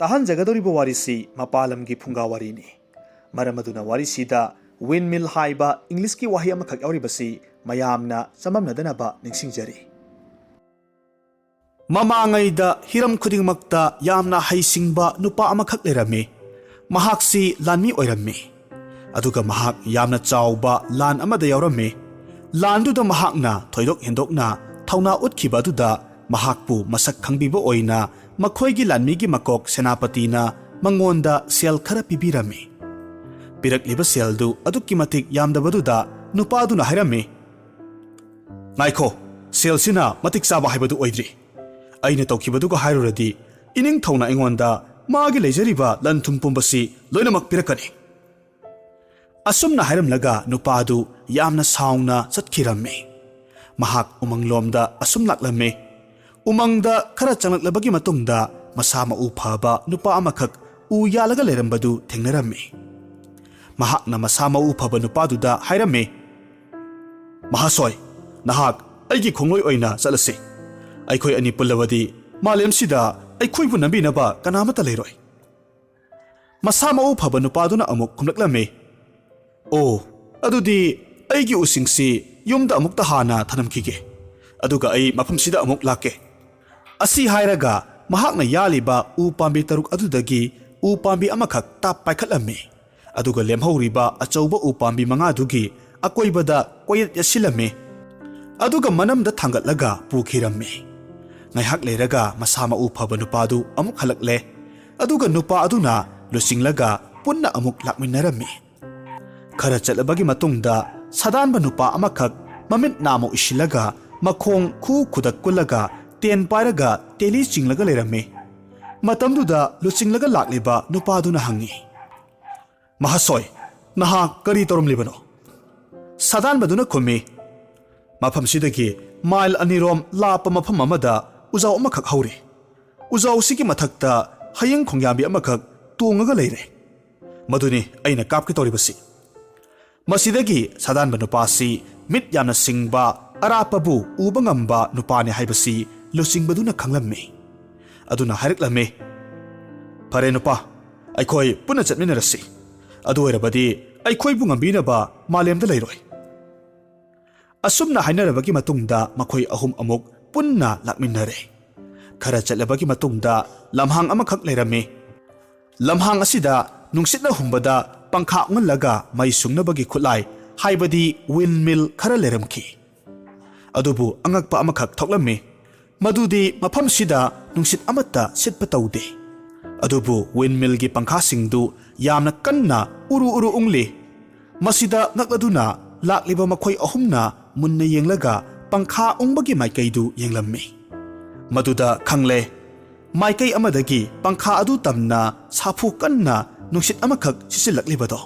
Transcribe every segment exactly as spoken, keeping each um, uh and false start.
ꯇꯥꯍꯟꯖꯒꯗꯧꯔꯤꯕ ꯋꯥꯔꯤꯁꯤ ꯃꯄꯥꯟ ꯂꯝꯒꯤ ꯐꯨꯡꯒꯥ ꯋꯥꯔꯤꯅꯤ꯫ ꯃꯔꯝ ꯑꯗꯨꯅ ꯋꯥꯔꯤꯁꯤꯗ windmill ꯍꯥꯏꯕ ꯏꯪꯂꯤꯁꯀꯤ ꯋꯥꯍꯩ ꯑꯃꯈꯛ ꯌꯥꯎꯔꯤꯕꯁꯤ ꯃꯌꯥꯝꯅ ꯆꯃꯝꯅꯗꯅꯕ ꯅꯤꯡꯁꯤꯡꯖꯔꯤ꯫ ꯃꯃꯥꯡꯉꯩꯗ ꯍꯤꯔꯝ ꯈꯨꯗꯤꯡꯃꯛꯇ ꯌꯥꯝꯅ ꯍꯩꯁꯤꯡꯕ ꯅꯨꯄꯥ ꯑꯃꯈꯛ ꯂꯩꯔꯝꯃꯤ꯫ ꯃꯍꯥꯛꯁꯤ ꯂꯥꯟꯃꯤ ꯑꯣꯏꯔꯝꯃꯤ꯫ ꯑꯗꯨꯒ ꯃꯍꯥꯛ ꯌꯥꯝꯅ ꯆꯥꯎꯕ ꯂꯥꯟ ꯑꯃꯗ ꯌꯥꯎꯔꯝꯃꯤ꯫ ꯂꯥꯟꯗꯨꯗ ꯃꯍꯥꯛꯅ ꯊꯣꯏꯗꯣꯛ ꯍꯦꯟꯗꯣꯛꯅ ꯊꯧꯅꯥ ꯎꯠꯈꯤꯕ ꯑꯗꯨꯗ ꯃꯍꯥꯛꯄꯨ ꯃꯁꯛ ꯈꯪꯕꯤꯕ ꯑꯣꯏꯅ ꯃꯈꯣꯏꯒꯤ ꯂꯥꯟꯃꯤꯒꯤ ꯃꯀꯣꯛ ꯁꯦꯅꯥꯄꯇꯤꯅ ꯃꯉꯣꯟꯗ ꯁꯦꯜ ꯈꯔ ꯄꯤꯕꯤꯔꯝꯃꯤ꯫ ꯄꯤꯔꯛꯂꯤꯕ ꯁꯦꯜꯗꯨ ꯑꯗꯨꯛꯀꯤ ꯃꯇꯤꯛ ꯌꯥꯝꯗꯕꯗꯨꯗ ꯅꯨꯄꯥꯗꯨꯅ ꯍꯥꯏꯔꯝꯃꯤ, "ꯉꯥꯏꯈꯣ, ꯁꯦꯜꯁꯤꯅ ꯃꯇꯤꯛ ꯆꯥꯕ ꯍꯥꯏꯕꯗꯨ ꯑꯣꯏꯗ꯭ꯔꯤ꯫ ꯑꯩꯅ ꯇꯧꯈꯤꯕꯗꯨꯒ ꯍꯥꯏꯔꯨꯔꯗꯤ ꯏꯅꯤꯡꯊꯧꯅ ꯑꯩꯉꯣꯟꯗ ꯃꯥꯒꯤ ꯂꯩꯖꯔꯤꯕ ꯂꯟ ꯊꯨꯝ ꯄꯨꯝꯕꯁꯤ ꯂꯣꯏꯅꯃꯛ ꯄꯤꯔꯛꯀꯅꯤ꯫" ꯑꯁꯨꯝꯅ ꯍꯥꯏꯔꯝꯂꯒ ꯅꯨꯄꯥꯗꯨ ꯌꯥꯝꯅ ꯁꯥꯎꯅ ꯆꯠꯈꯤꯔꯝꯃꯤ꯫ ꯃꯍꯥꯛ ꯎꯃꯪꯂꯣꯝꯗ ꯑꯁꯨꯝ ꯂꯥꯛꯂꯝꯃꯤ꯫ ꯎꯃꯪꯗ ꯈꯔ ꯆꯪꯂꯛꯂꯕꯒꯤ ꯃꯇꯨꯡꯗ ꯃꯁꯥ ꯃꯎ ꯐꯕ ꯅꯨꯄꯥ ꯑꯃꯈꯛ ꯎ ꯌꯥꯜꯂꯒ ꯂꯩꯔꯝꯕꯗꯨ ꯊꯦꯡꯅꯔꯝꯃꯤ꯫ ꯃꯍꯥꯛꯅ ꯃꯁꯥ ꯃꯎ ꯐꯕ ꯅꯨꯄꯥꯗꯨꯗ ꯍꯥꯏꯔꯝꯃꯤ, "ꯃꯍꯥꯁꯣꯏ, ꯅꯍꯥꯛ ꯑꯩꯒꯤ ꯈꯣꯡꯂꯣꯏ ꯑꯣꯏꯅ ꯆꯠꯂꯁꯤ꯫ ꯑꯩꯈꯣꯏ ꯑꯅꯤ ꯄꯨꯜꯂꯕꯗꯤ ꯃꯥꯂꯦꯝꯁꯤꯗ ꯑꯩꯈꯣꯏꯕꯨ ꯅꯝꯕꯤꯅꯕ ꯀꯅꯥꯃꯠꯇ ꯂꯩꯔꯣꯏ꯫" ꯃꯁꯥ ꯃꯎ ꯐꯕ ꯅꯨꯄꯥꯗꯨꯅ ꯑꯃꯨꯛ ꯈꯨꯝꯂꯛꯂꯝꯃꯤ, "ꯑꯣ, ꯑꯗꯨꯗꯤ ꯑꯩꯒꯤ ꯎꯁꯤꯡꯁꯤ ꯌꯨꯝꯗ ꯑꯃꯨꯛꯇ ꯍꯥꯟꯅ ꯊꯅꯝꯈꯤꯒꯦ, ꯑꯗꯨꯒ ꯑꯩ ꯃꯐꯝꯁꯤꯗ ꯑꯃꯨꯛ ꯂꯥꯛꯀꯦ꯫" ꯑꯁꯤ ꯍꯥꯏꯔꯒ ꯃꯍꯥꯛꯅ ꯌꯥꯜꯂꯤꯕ ꯎ ꯄꯥꯝꯕꯤ ꯇꯔꯨꯛ ꯑꯗꯨꯗꯒꯤ ꯎ ꯄꯥꯝꯕꯤ ꯑꯃꯈꯛ ꯇꯥꯞ ꯄꯥꯏꯈꯠꯂꯝꯃꯤ꯫ ꯑꯗꯨꯒ ꯂꯦꯝꯍꯧꯔꯤꯕ ꯑꯆꯧꯕ ꯎ ꯄꯥꯝꯕꯤ ꯃꯉꯥꯗꯨꯒꯤ ꯑꯀꯣꯏꯕꯗ ꯀꯣꯏꯌꯦꯠ ꯌꯦꯠꯁꯤꯜꯂꯝꯃꯤ꯫ ꯑꯗꯨꯒ ꯃꯅꯝꯗ ꯊꯥꯡꯒꯠꯂꯒ ꯄꯨꯈꯤꯔꯝꯃꯤ꯫ ꯉꯥꯏꯍꯥꯛ ꯂꯩꯔꯒ ꯃꯁꯥ ꯃꯎ ꯐꯕ ꯅꯨꯄꯥꯗꯨ ꯑꯃꯨꯛ ꯍꯜꯂꯛꯂꯦ꯫ ꯑꯗꯨꯒ ꯅꯨꯄꯥ ꯑꯗꯨꯅ ꯂꯨꯆꯤꯡꯂꯒ ꯄꯨꯟꯅ ꯑꯃꯨꯛ ꯂꯥꯛꯃꯤꯟꯅꯔꯝꯃꯤ꯫ ꯈꯔ ꯆꯠꯂꯕꯒꯤ ꯃꯇꯨꯡꯗ ꯁꯥꯗꯥꯟꯕ ꯅꯨꯄꯥ ꯑꯃꯈꯛ ꯃꯃꯤꯠ ꯅꯥꯝꯃ ꯎꯏꯁꯤꯜꯂꯒ ꯃꯈꯣꯡ ꯈꯨ ꯈꯨꯗꯛ ꯀꯨꯜꯂꯒ ꯇꯦꯟ ꯄꯥꯏꯔꯒ ꯇꯦꯂꯤ ꯆꯤꯡꯂꯒ ꯂꯩꯔꯝꯃꯤ꯫ ꯃꯇꯝꯗꯨꯗ ꯂꯨꯆꯤꯡꯂꯒ ꯂꯥꯛꯂꯤꯕ ꯅꯨꯄꯥꯗꯨꯅ ꯍꯪꯉꯤ, "ꯃꯍꯥꯁꯣꯏ, ꯅꯍꯥꯛ ꯀꯔꯤ ꯇꯧꯔꯝꯂꯤꯕꯅꯣ?" ꯁꯥꯗꯥꯟꯕꯗꯨꯅ ꯈꯨꯝꯃꯤ, "ꯃꯐꯝꯁꯤꯗꯒꯤ ꯃꯥꯏꯜ ꯑꯅꯤꯔꯣꯝ ꯂꯥꯞꯄ ꯃꯐꯝ ꯑꯃꯗ ꯎꯖꯥꯎ ꯑꯃꯈꯛ ꯍꯧꯔꯤ꯫ ꯎꯖꯥꯎꯁꯤꯒꯤ ꯃꯊꯛꯇ ꯍꯌꯤꯡ ꯈꯣꯡꯌꯥꯝꯕꯤ ꯑꯃꯈꯛ ꯇꯣꯡꯉꯒ ꯂꯩꯔꯦ꯫ ꯃꯗꯨꯅꯤ ꯑꯩꯅ ꯀꯥꯞꯀꯦ ꯇꯧꯔꯤꯕꯁꯤ꯫" ꯃꯁꯤꯗꯒꯤ ꯁꯥꯗꯥꯟꯕ ꯅꯨꯄꯥꯁꯤ ꯃꯤꯠ ꯌꯥꯝꯅ ꯁꯤꯡꯕ, ꯑꯔꯥꯞꯄꯕꯨ ꯎꯕ ꯉꯝꯕ ꯅꯨꯄꯥꯅꯤ ꯍꯥꯏꯕꯁꯤ ꯂꯨꯆꯤꯡꯕꯗꯨꯅ ꯈꯪꯂꯝꯃꯤ꯫ ꯑꯗꯨꯅ ꯍꯥꯏꯔꯛꯂꯝꯃꯤ, "ꯐꯔꯦ ꯅꯨꯄꯥ, ꯑꯩꯈꯣꯏ ꯄꯨꯟꯅ ꯆꯠꯃꯤꯟꯅꯔꯁꯤ꯫ ꯑꯗꯨ ꯑꯣꯏꯔꯕꯗꯤ ꯑꯩꯈꯣꯏꯕꯨ ꯉꯝꯕꯤꯅꯕ ꯃꯥꯂꯦꯝꯗ ꯂꯩꯔꯣꯏ꯫" ꯑꯁꯨꯝꯅ ꯍꯥꯏꯅꯔꯕꯒꯤ ꯃꯇꯨꯡꯗ ꯃꯈꯣꯏ ꯑꯍꯨꯝ ꯑꯃꯨꯛ ꯄꯨꯟꯅ ꯂꯥꯛꯃꯤꯟꯅꯔꯦ꯫ ꯈꯔ ꯆꯠꯂꯕꯒꯤ ꯃꯇꯨꯡꯗ ꯂꯝꯍꯥꯡ ꯑꯃꯈꯛ ꯂꯩꯔꯝꯃꯤ꯫ ꯂꯝꯍꯥꯡ ꯑꯁꯤꯗ ꯅꯨꯡꯁꯤꯠꯅ ꯍꯨꯝꯕꯗ ꯄꯪꯈꯥ ꯎꯡꯍꯜꯂꯒ ꯃꯩ ꯁꯨꯡꯅꯕꯒꯤ ꯈꯨꯠꯂꯥꯏ, ꯍꯥꯏꯕꯗꯤ ꯋꯤꯟꯃꯤꯜ ꯈꯔ ꯂꯩꯔꯝꯈꯤ꯫ ꯑꯗꯨꯕꯨ ꯑꯉꯛꯄ ꯑꯃꯈꯛ ꯊꯣꯛꯂꯝꯃꯤ꯫ ꯃꯗꯨꯗꯤ ꯃꯐꯝꯁꯤꯗ ꯅꯨꯡꯁꯤꯠ ꯑꯃꯠꯇ ꯁꯤꯠꯄ ꯇꯧꯗꯦ꯫ ꯑꯗꯨꯕꯨ ꯋꯤꯟꯃꯤꯜꯒꯤ ꯄꯪꯈꯥꯁꯤꯡꯗꯨ ꯌꯥꯝꯅ ꯀꯟꯅ ꯎꯔꯨ ꯎꯔꯨ ꯎꯪꯂꯤ꯫ ꯃꯁꯤꯗ ꯉꯛꯂꯗꯨꯅ ꯂꯥꯛꯂꯤꯕ ꯃꯈꯣꯏ ꯑꯍꯨꯝꯅ ꯃꯨꯟꯅ ꯌꯦꯡꯂꯒ ꯄꯪꯈꯥ ꯎꯪꯕꯒꯤ ꯃꯥꯏꯀꯩꯗꯨ ꯌꯦꯡꯂꯝꯃꯤ꯫ ꯃꯗꯨꯗ ꯈꯪꯂꯦ, ꯃꯥꯏꯀꯩ ꯑꯃꯗꯒꯤ ꯄꯪꯈꯥ ꯑꯗꯨ ꯇꯝꯅ ꯁꯥꯐꯨ ꯀꯟꯅ ꯅꯨꯡꯁꯤꯠ ꯑꯃꯈꯛ ꯁꯤꯠꯆꯤꯜꯂꯛꯂꯤꯕꯗꯣ꯫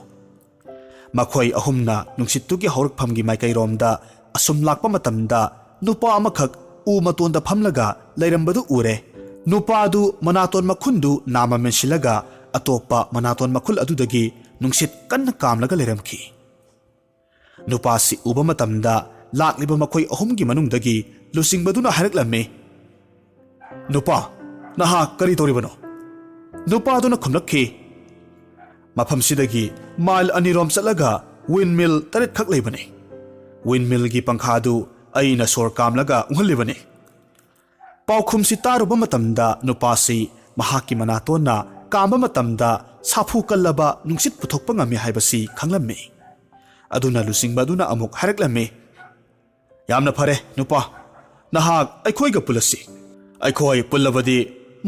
ꯃꯈꯣꯏ ꯑꯍꯨꯝꯅ ꯅꯨꯡꯁꯤꯠꯇꯨꯒꯤ ꯍꯧꯔꯛꯐꯝꯒꯤ ꯃꯥꯏꯀꯩꯔꯣꯝꯗ ꯑꯁꯨꯝ ꯂꯥꯛꯄ ꯃꯇꯝꯗ, ꯅꯨꯄꯥ ꯑꯃꯈꯛ ꯎ ꯃꯇꯣꯟꯗ ꯐꯝꯂꯒ ꯂꯩꯔꯝꯕꯗꯨ ꯎꯔꯦ꯫ ꯅꯨꯄꯥꯗꯨ ꯃꯅꯥꯇꯣꯟ ꯃꯈꯨꯟꯗꯨ ꯅꯥꯝꯃ ꯃꯦꯟꯁꯤꯜꯂꯒ, ꯑꯇꯣꯞꯄ ꯃꯅꯥꯇꯣꯟ ꯃꯈꯨꯜ ꯑꯗꯨꯗꯒꯤ ꯅꯨꯡꯁꯤꯠ ꯀꯟꯅ ꯀꯥꯝꯂꯒ ꯂꯩꯔꯝꯈꯤ꯫ ꯅꯨꯄꯥꯁꯤ ꯎꯕ ꯃꯇꯝꯗ, ꯂꯥꯛꯂꯤꯕ ꯃꯈꯣꯏ ꯑꯍꯨꯝꯒꯤ ꯃꯅꯨꯡꯗꯒꯤ ꯂꯨꯆꯤꯡꯕꯗꯨꯅ ꯍꯥꯏꯔꯛꯂꯝꯃꯤ, "ꯅꯨꯄꯥ, ꯅꯍꯥꯛ ꯀꯔꯤ ꯇꯧꯔꯤꯕꯅꯣ?" ꯅꯨꯄꯥꯗꯨꯅ ꯈꯨꯝꯂꯛꯈꯤ, "ꯃꯐꯝꯁꯤꯗꯒꯤ ꯃꯥꯏꯜ ꯑꯅꯤꯔꯣꯝ ꯆꯠꯂꯒ ꯋꯤꯟꯃꯤꯜ ꯇꯔꯦꯠꯈꯛ ꯂꯩꯕꯅꯤ꯫ ꯋꯤꯟꯃꯤꯜꯒꯤ ꯄꯪꯈꯥꯗꯨ ꯑꯩꯅ ꯁꯣꯔ ꯀꯥꯝꯂꯒ ꯎꯪꯍꯜꯂꯤꯕꯅꯤ꯫" ꯄꯥꯎꯈꯨꯝꯁꯤ ꯇꯥꯔꯨꯕ ꯃꯇꯝꯗ, ꯅꯨꯄꯥꯁꯤ ꯃꯍꯥꯛꯀꯤ ꯃꯅꯥꯇꯣꯟꯅ ꯀꯥꯝꯕ ꯃꯇꯝꯗ ꯁꯥꯐꯨ ꯀꯜꯂꯕ ꯅꯨꯡꯁꯤꯠ ꯄꯨꯊꯣꯛꯄ ꯉꯝꯃꯤ ꯍꯥꯏꯕꯁꯤ ꯈꯪꯂꯝꯃꯤ꯫ ꯑꯗꯨꯅ ꯂꯨꯆꯤꯡꯕ ꯑꯗꯨꯅ ꯑꯃꯨꯛ ꯍꯥꯏꯔꯛꯂꯝꯃꯤ, "ꯌꯥꯝꯅ ꯐꯔꯦ ꯅꯨꯄꯥ, ꯅꯍꯥꯛ ꯑꯩꯈꯣꯏꯒ ꯄꯨꯜꯂꯁꯤ꯫ ꯑꯩꯈꯣꯏ ꯄꯨꯜꯂꯕꯗꯤ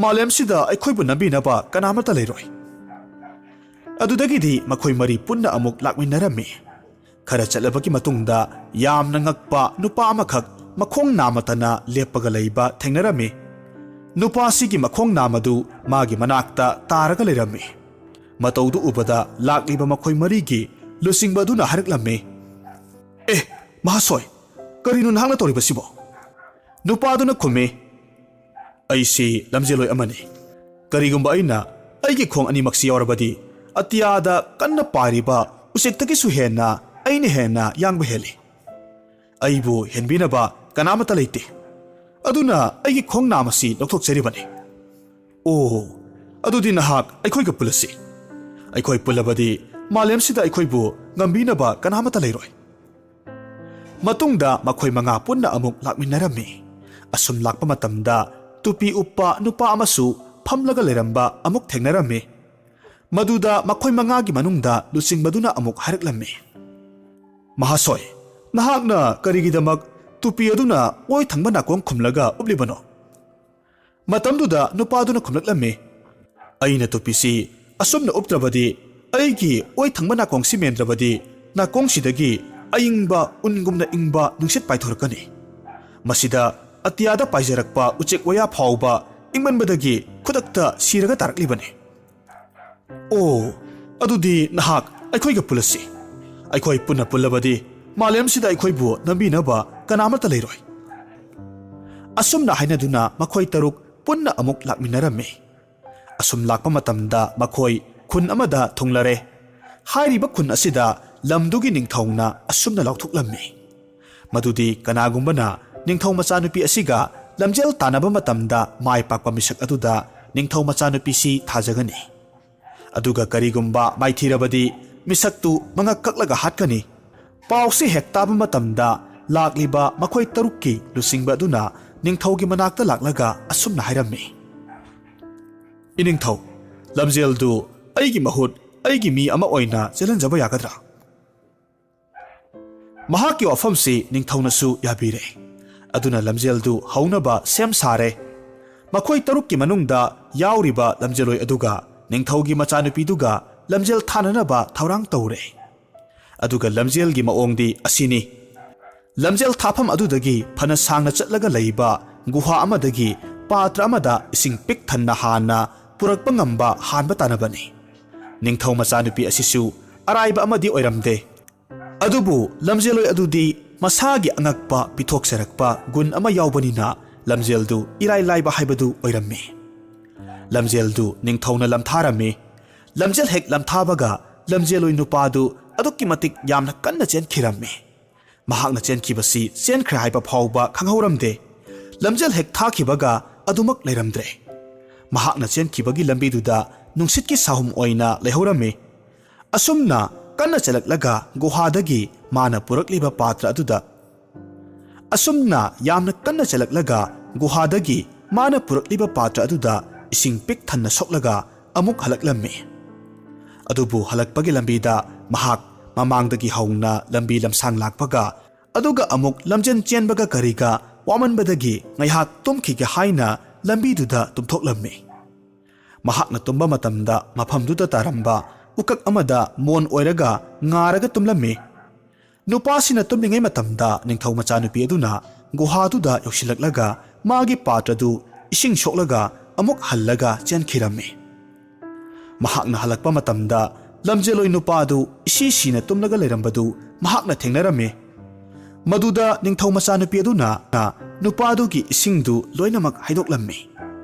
ꯃꯥꯂꯦꯝꯁꯤꯗ ꯑꯩꯈꯣꯏꯕꯨ ꯅꯝꯕꯤꯅꯕ ꯀꯅꯥꯃꯠꯇ ꯂꯩꯔꯣꯏ꯫" ꯑꯗꯨꯗꯒꯤꯗꯤ ꯃꯈꯣꯏ ꯃꯔꯤ ꯄꯨꯟꯅ ꯑꯃꯨꯛ ꯂꯥꯛꯃꯤꯟꯅꯔꯝꯃꯤ꯫ ꯈꯔ ꯆꯠꯂꯕꯒꯤ ꯃꯇꯨꯡꯗ, ꯌꯥꯝꯅ ꯉꯛꯄ ꯅꯨꯄꯥ ꯑꯃꯈꯛ ꯃꯈꯣꯡ ꯅꯥꯝꯃꯇꯅ ꯂꯦꯞꯄꯒ ꯂꯩꯕ ꯊꯦꯡꯅꯔꯝꯃꯤ꯫ ꯅꯨꯄꯥꯁꯤꯒꯤ ꯃꯈꯣꯡ ꯅꯥꯝꯃꯗꯨ ꯃꯥꯒꯤ ꯃꯅꯥꯛꯇ ꯇꯥꯔꯒ ꯂꯩꯔꯝꯃꯤ꯫ ꯃꯇꯧꯗꯨ ꯎꯕꯗ, ꯂꯥꯛꯂꯤꯕ ꯃꯈꯣꯏ ꯃꯔꯤꯒꯤ ꯂꯨꯆꯤꯡꯕ ꯑꯗꯨꯅ ꯍꯥꯏꯔꯛꯂꯝꯃꯤ, "ꯑꯦ, ꯃꯍꯥꯁꯣꯏ, ꯀꯔꯤꯅꯣ ꯅꯍꯥꯛꯅ ꯇꯧꯔꯤꯕꯁꯤꯕꯣ?" ꯅꯨꯄꯥꯗꯨꯅ ꯈꯨꯝꯃꯤ, "ꯑꯩꯁꯤ ꯂꯝꯖꯦꯜꯂꯣꯏ ꯑꯃꯅꯤ꯫ ꯀꯔꯤꯒꯨꯝꯕ ꯑꯩꯅ ꯑꯩꯒꯤ ꯈꯣꯡ ꯑꯅꯤꯃꯛꯁꯤ ꯌꯥꯎꯔꯕꯗꯤ, ꯑꯇꯤꯌꯥꯗ ꯀꯟꯅ ꯄꯥꯏꯔꯤꯕ ꯎꯆꯦꯛꯇꯒꯤꯁꯨ ꯍꯦꯟꯅ ꯑꯩꯅ ꯍꯦꯟꯅ ꯌꯥꯡꯕ ꯍꯦꯜꯂꯤ꯫ ꯑꯩꯕꯨ ꯍꯦꯟꯕꯤꯅꯕ ꯀꯅꯥꯃꯠꯇ ꯂꯩꯇꯦ꯫ ꯑꯗꯨꯅ ꯑꯩꯒꯤ ꯈꯣꯡ ꯅꯥꯝꯃꯁꯤ ꯂꯧꯊꯣꯛꯆꯔꯤꯕꯅꯤ꯫" "ꯑꯣ, ꯑꯗꯨꯗꯤ ꯅꯍꯥꯛ ꯑꯩꯈꯣꯏꯒ ꯄꯨꯜꯂꯁꯤ꯫ ꯑꯩꯈꯣꯏ ꯄꯨꯜꯂꯕꯗꯤ ꯃꯥꯂꯦꯝꯁꯤꯗ ꯑꯩꯈꯣꯏꯕꯨ ꯉꯝꯕꯤꯅꯕ ꯀꯅꯥꯃꯠꯇ ꯂꯩꯔꯣꯏ꯫ ꯃꯇꯨꯡꯗ ꯃꯈꯣꯏ ꯃꯉꯥ ꯄꯨꯟꯅ ꯑꯃꯨꯛ ꯂꯥꯛꯃꯤꯟꯅꯔꯝꯃꯤ꯫ ꯑꯁꯨꯝ ꯂꯥꯛꯄ ꯃꯇꯝꯗ ꯇꯨꯄꯤ ꯎꯞꯄ ꯅꯨꯄꯥ ꯑꯃꯁꯨ ꯐꯝꯂꯒ ꯂꯩꯔꯝꯕ ꯑꯃꯨꯛ ꯊꯦꯡꯅꯔꯝꯃꯤ꯫ ꯃꯗꯨꯗ ꯃꯈꯣꯏ ꯃꯉꯥꯒꯤ ꯃꯅꯨꯡꯗ ꯂꯨꯆꯤꯡꯕꯗꯨꯅ ꯑꯃꯨꯛ ꯍꯥꯏꯔꯛꯂꯝꯃꯤ, "ꯃꯍꯥꯁꯣꯏ, ꯅꯍꯥꯛꯅ ꯀꯔꯤꯒꯤꯗꯃꯛ ꯇꯨꯄꯤ ꯑꯗꯨꯅ ꯑꯣꯏ ꯊꯪꯕ ꯅꯥꯀꯣꯡ ꯈꯨꯝꯂꯒ ꯎꯞꯂꯤꯕꯅꯣ?" ꯃꯇꯝꯗꯨꯗ ꯅꯨꯄꯥꯗꯨꯅ ꯈꯨꯝꯂꯛꯂꯝꯃꯤ, "ꯑꯩꯅ ꯇꯨꯄꯤꯁꯤ ꯑꯁꯨꯝꯅ ꯎꯞꯇ꯭ꯔꯕꯗꯤ, ꯑꯩꯒꯤ ꯑꯣꯏ ꯊꯪꯕ ꯅꯥꯀꯣꯡꯁꯤ ꯃꯦꯟꯗ꯭ꯔꯕꯗꯤ, ꯅꯥꯀꯣꯡꯁꯤꯗꯒꯤ ꯑꯏꯪꯕ ꯎꯟꯒꯨꯝꯅ ꯏꯪꯕ ꯅꯨꯡꯁꯤꯠ ꯄꯥꯏꯊꯣꯔꯛꯀꯅꯤ꯫ ꯃꯁꯤꯗ ꯑꯇꯤꯌꯥꯗ ꯄꯥꯏꯖꯔꯛꯄ ꯎꯆꯦꯛ ꯋꯥꯌꯥ ꯐꯥꯎꯕ ꯏꯪꯃꯟꯕꯗꯒꯤ ꯈꯨꯗꯛꯇ ꯁꯤꯔꯒ ꯇꯥꯔꯛꯂꯤꯕꯅꯤ꯫ ꯑꯣ, ꯑꯗꯨꯗꯤ ꯅꯍꯥꯛ ꯑꯩꯈꯣꯏꯒ ꯄꯨꯜꯂꯁꯤ꯫ ꯑꯩꯈꯣꯏ ꯄꯨꯟꯅ ꯄꯨꯜꯂꯕꯗꯤ ꯃꯥꯂꯦꯝꯁꯤꯗ ꯑꯩꯈꯣꯏꯕꯨ ꯅꯝꯕꯤꯅꯕ ꯀꯅꯥꯃꯠꯇ ꯂꯩꯔꯣꯏ꯫" ꯑꯁꯨꯝꯅ ꯍꯥꯏꯅꯗꯨꯅ ꯃꯈꯣꯏ ꯇꯔꯨꯛ ꯄꯨꯟꯅ ꯑꯃꯨꯛ ꯂꯥꯛꯃꯤꯟꯅꯔꯝꯃꯤ꯫ ꯑꯁꯨꯝ ꯂꯥꯛꯄ ꯃꯇꯝꯗ ꯃꯈꯣꯏ ꯈꯨꯟ ꯑꯃꯗ ꯊꯨꯡꯂꯔꯦ꯫ ꯍꯥꯏꯔꯤꯕ ꯈꯨꯟ ꯑꯁꯤꯗ ꯂꯝꯗꯨꯒꯤ ꯅꯤꯡꯊꯧꯅ ꯑꯁꯨꯝꯅ ꯂꯥꯎꯊꯣꯛꯂꯝꯃꯤ, ꯃꯗꯨꯗꯤ ꯀꯅꯥꯒꯨꯝꯕꯅ ꯅꯤꯡꯊꯧ ꯃꯆꯥꯅꯨꯄꯤ ꯑꯁꯤꯒ ꯂꯝꯖꯦꯜ ꯇꯥꯟꯅꯕ ꯃꯇꯝꯗ ꯃꯥꯏ ꯄꯥꯛꯄ ꯃꯤꯁꯛ ꯑꯗꯨꯗ ꯅꯤꯡꯊꯧ ꯃꯆꯥꯅꯨꯄꯤꯁꯤ ꯊꯥꯖꯒꯅꯤ꯫ ꯑꯗꯨꯒ ꯀꯔꯤꯒꯨꯝꯕ ꯃꯥꯏꯊꯤꯔꯕꯗꯤ, ꯃꯤꯁꯛꯇꯨ ꯃꯉꯛ ꯀꯛꯂꯒ ꯍꯥꯠꯀꯅꯤ꯫ ꯄꯥꯎꯁꯤ ꯍꯦꯛ ꯇꯥꯕ ꯃꯇꯝꯗ, ꯂꯥꯛꯂꯤꯕ ꯃꯈꯣꯏ ꯇꯔꯨꯛꯀꯤ ꯂꯨꯆꯤꯡꯕ ꯑꯗꯨꯅ ꯅꯤꯡꯊꯧꯒꯤ ꯃꯅꯥꯛꯇ ꯂꯥꯛꯂꯒ ꯑꯁꯨꯝꯅ ꯍꯥꯏꯔꯝꯃꯤ, "ꯏꯅꯤꯡꯊꯧ, ꯂꯝꯖꯦꯜꯗꯨ ꯑꯩꯒꯤ ꯃꯍꯨꯠ ꯑꯩꯒꯤ ꯃꯤ ꯑꯃ ꯑꯣꯏꯅ ꯆꯦꯜꯍꯟꯖꯕ ꯌꯥꯒꯗ꯭ꯔꯥ?" ꯃꯍꯥꯛꯀꯤ ꯋꯥꯐꯝꯁꯤ ꯅꯤꯡꯊꯧꯅꯁꯨ ꯌꯥꯕꯤꯔꯦ꯫ ꯑꯗꯨꯅ ꯂꯝꯖꯦꯜꯗꯨ ꯍꯧꯅꯕ ꯁꯦꯝ ꯁꯥꯔꯦ꯫ ꯃꯈꯣꯏ ꯇꯔꯨꯛꯀꯤ ꯃꯅꯨꯡꯗ ꯌꯥꯎꯔꯤꯕ ꯂꯝꯖꯦꯜꯂꯣꯏ ꯑꯗꯨꯒ ꯅꯤꯡꯊꯧꯒꯤ ꯃꯆꯥꯅꯨꯄꯤꯗꯨꯒ ꯂꯝꯖꯦꯜ ꯊꯥꯅꯅꯕ ꯊꯧꯔꯥꯡ ꯇꯧꯔꯦ꯫ ꯑꯗꯨꯒ ꯂꯝꯖꯦꯜꯒꯤ ꯃꯑꯣꯡꯗꯤ ꯑꯁꯤꯅꯤ꯫ ꯂꯝꯖꯦꯜ ꯊꯥꯐꯝ ꯑꯗꯨꯗꯒꯤ ꯐꯅ ꯁꯥꯡꯅ ꯆꯠꯂꯒ ꯂꯩꯕ ꯒꯨꯍꯥ ꯑꯃꯗꯒꯤ ꯄꯥꯇ꯭ꯔ ꯑꯃꯗ ꯏꯁꯤꯡ ꯄꯤꯛ ꯊꯟꯅ ꯍꯥꯟꯅ ꯄꯨꯔꯛꯄ ꯉꯝꯕ ꯍꯥꯟꯕ ꯇꯥꯅꯕꯅꯤ꯫ ꯅꯤꯡꯊꯧ ꯃꯆꯥꯅꯨꯄꯤ ꯑꯁꯤꯁꯨ ꯑꯔꯥꯏꯕ ꯑꯃꯗꯤ ꯑꯣꯏꯔꯝꯗꯦ꯫ ꯑꯗꯨꯕꯨ ꯂꯝꯖꯦꯜꯂꯣꯏ ꯑꯗꯨꯗꯤ ꯃꯁꯥꯒꯤ ꯑꯉꯛꯄ ꯄꯤꯊꯣꯛꯆꯔꯛꯄ ꯒꯨꯟ ꯑꯃ ꯌꯥꯎꯕꯅꯤꯅ ꯂꯝꯖꯦꯜꯗꯨ ꯏꯔꯥꯏ ꯂꯥꯏꯕ ꯍꯥꯏꯕꯗꯨ ꯑꯣꯏꯔꯝꯃꯤ꯫ ꯂꯝꯖꯦꯜꯗꯨ ꯅꯤꯡꯊꯧꯅ ꯂꯝꯊꯥꯔꯝꯃꯤ꯫ ꯂꯝꯖꯦꯜ ꯍꯦꯛ ꯂꯝꯊꯥꯕꯒ ꯂꯝꯖꯦꯜꯂꯣꯏ ꯅꯨꯄꯥꯗꯨ ꯑꯗꯨꯛꯀꯤ ꯃꯇꯤꯛ ꯌꯥꯝꯅ ꯀꯟꯅ ꯆꯦꯟꯈꯤꯔꯝꯃꯤ꯫ ꯃꯍꯥꯛꯅ ꯆꯦꯟꯈꯤꯕꯁꯤ ꯆꯦꯟꯈ꯭ꯔꯦ ꯍꯥꯏꯕ ꯐꯥꯎꯕ ꯈꯪꯍꯧꯔꯝꯗꯦ꯫ ꯂꯝꯖꯦꯜ ꯍꯦꯛ ꯊꯥꯈꯤꯕꯒ ꯑꯗꯨꯃꯛ ꯂꯩꯔꯝꯗ꯭ꯔꯦ꯫ ꯃꯍꯥꯛꯅ ꯆꯦꯟꯈꯤꯕꯒꯤ ꯂꯝꯕꯤꯗꯨꯗ ꯅꯨꯡꯁꯤꯠꯀꯤ ꯁꯥꯍꯨꯝ ꯑꯣꯏꯅ ꯂꯩꯍꯧꯔꯝꯃꯤ꯫ ꯑꯁꯨꯝꯅ ꯀꯟꯅ ꯆꯦꯜꯂꯛꯂꯒ ꯒꯨꯍꯥꯗꯒꯤ ꯃꯥꯅ ꯄꯨꯔꯛꯂꯤꯕ ꯄꯥꯇ꯭ꯔ ꯑꯗꯨꯗ ꯑꯁꯨꯝꯅ ꯌꯥꯝꯅ ꯀꯟꯅ ꯆꯦꯜꯂꯛꯂꯒ ꯒꯨꯍꯥꯗꯒꯤ ꯃꯥꯅ ꯄꯨꯔꯛꯂꯤꯕ ꯄꯥꯇ꯭ꯔ ꯑꯗꯨꯗ ꯏꯁꯤꯡ ꯄꯤꯛ ꯊꯟꯅ ꯁꯣꯛꯂꯒ ꯑꯃꯨꯛ ꯍꯜꯂꯛꯂꯝꯃꯤ꯫ ꯑꯗꯨꯕꯨ ꯍꯜꯂꯛꯄꯒꯤ ꯂꯝꯕꯤꯗ ꯃꯍꯥꯛ ꯃꯃꯥꯡꯗꯒꯤ ꯍꯧꯅ ꯂꯝꯕꯤ ꯂꯝꯁꯥꯡ ꯂꯥꯛꯄꯒ, ꯑꯗꯨꯒ ꯑꯃꯨꯛ ꯂꯝꯖꯦꯟ ꯆꯦꯟꯕꯒ ꯀꯔꯤꯒ ꯋꯥꯃꯟꯕꯗꯒꯤ ꯉꯥꯏꯍꯥꯛ ꯇꯨꯝꯈꯤꯒꯦ ꯍꯥꯏꯅ ꯂꯝꯕꯤꯗꯨꯗ ꯇꯨꯝꯊꯣꯛꯂꯝꯃꯤ꯫ ꯃꯍꯥꯛꯅ ꯇꯨꯝꯕ ꯃꯇꯝꯗ ꯃꯐꯝꯗꯨꯗ ꯇꯥꯔꯝꯕ ꯎꯀꯛ ꯑꯃꯗ ꯃꯣꯟ ꯑꯣꯏꯔꯒ ꯉꯥꯔꯒ ꯇꯨꯝꯂꯝꯃꯤ꯫ ꯅꯨꯄꯥꯁꯤꯅ ꯇꯨꯝꯂꯤꯉꯩ ꯃꯇꯝꯗ ꯅꯤꯡꯊꯧ ꯃꯆꯥꯅꯨꯄꯤ ꯑꯗꯨꯅ ꯒꯨꯍꯥꯗꯨꯗ ꯌꯧꯁꯤꯜꯂꯛꯂꯒ ꯃꯥꯒꯤ ꯄꯥꯇ꯭ꯔꯗꯨ ꯏꯁꯤꯡ ꯁꯣꯛꯂꯒ ꯑꯃꯨꯛ ꯍꯜꯂꯒ ꯆꯦꯟꯈꯤꯔꯝꯃꯤ꯫ ꯃꯍꯥꯛꯅ ꯍꯜꯂꯛꯄ ꯃꯇꯝꯗ ꯂꯝꯖꯦꯜꯂꯣꯏ ꯅꯨꯄꯥꯗꯨ ꯏꯁꯤ ꯁꯤꯅ ꯇꯨꯝꯂꯒ ꯂꯩꯔꯝꯕꯗꯨ ꯃꯍꯥꯛꯅ ꯊꯦꯡꯅꯔꯝꯃꯤ꯫ ꯃꯗꯨꯗ ꯅꯤꯡꯊꯧ ꯃꯆꯥꯅꯨꯄꯤ ꯑꯗꯨꯅ ꯅꯨꯄꯥꯗꯨꯒꯤ ꯏꯁꯤꯡꯗꯨ ꯂꯣꯏꯅꯃꯛ ꯍꯩꯗꯣꯛꯂꯝꯃꯤ꯫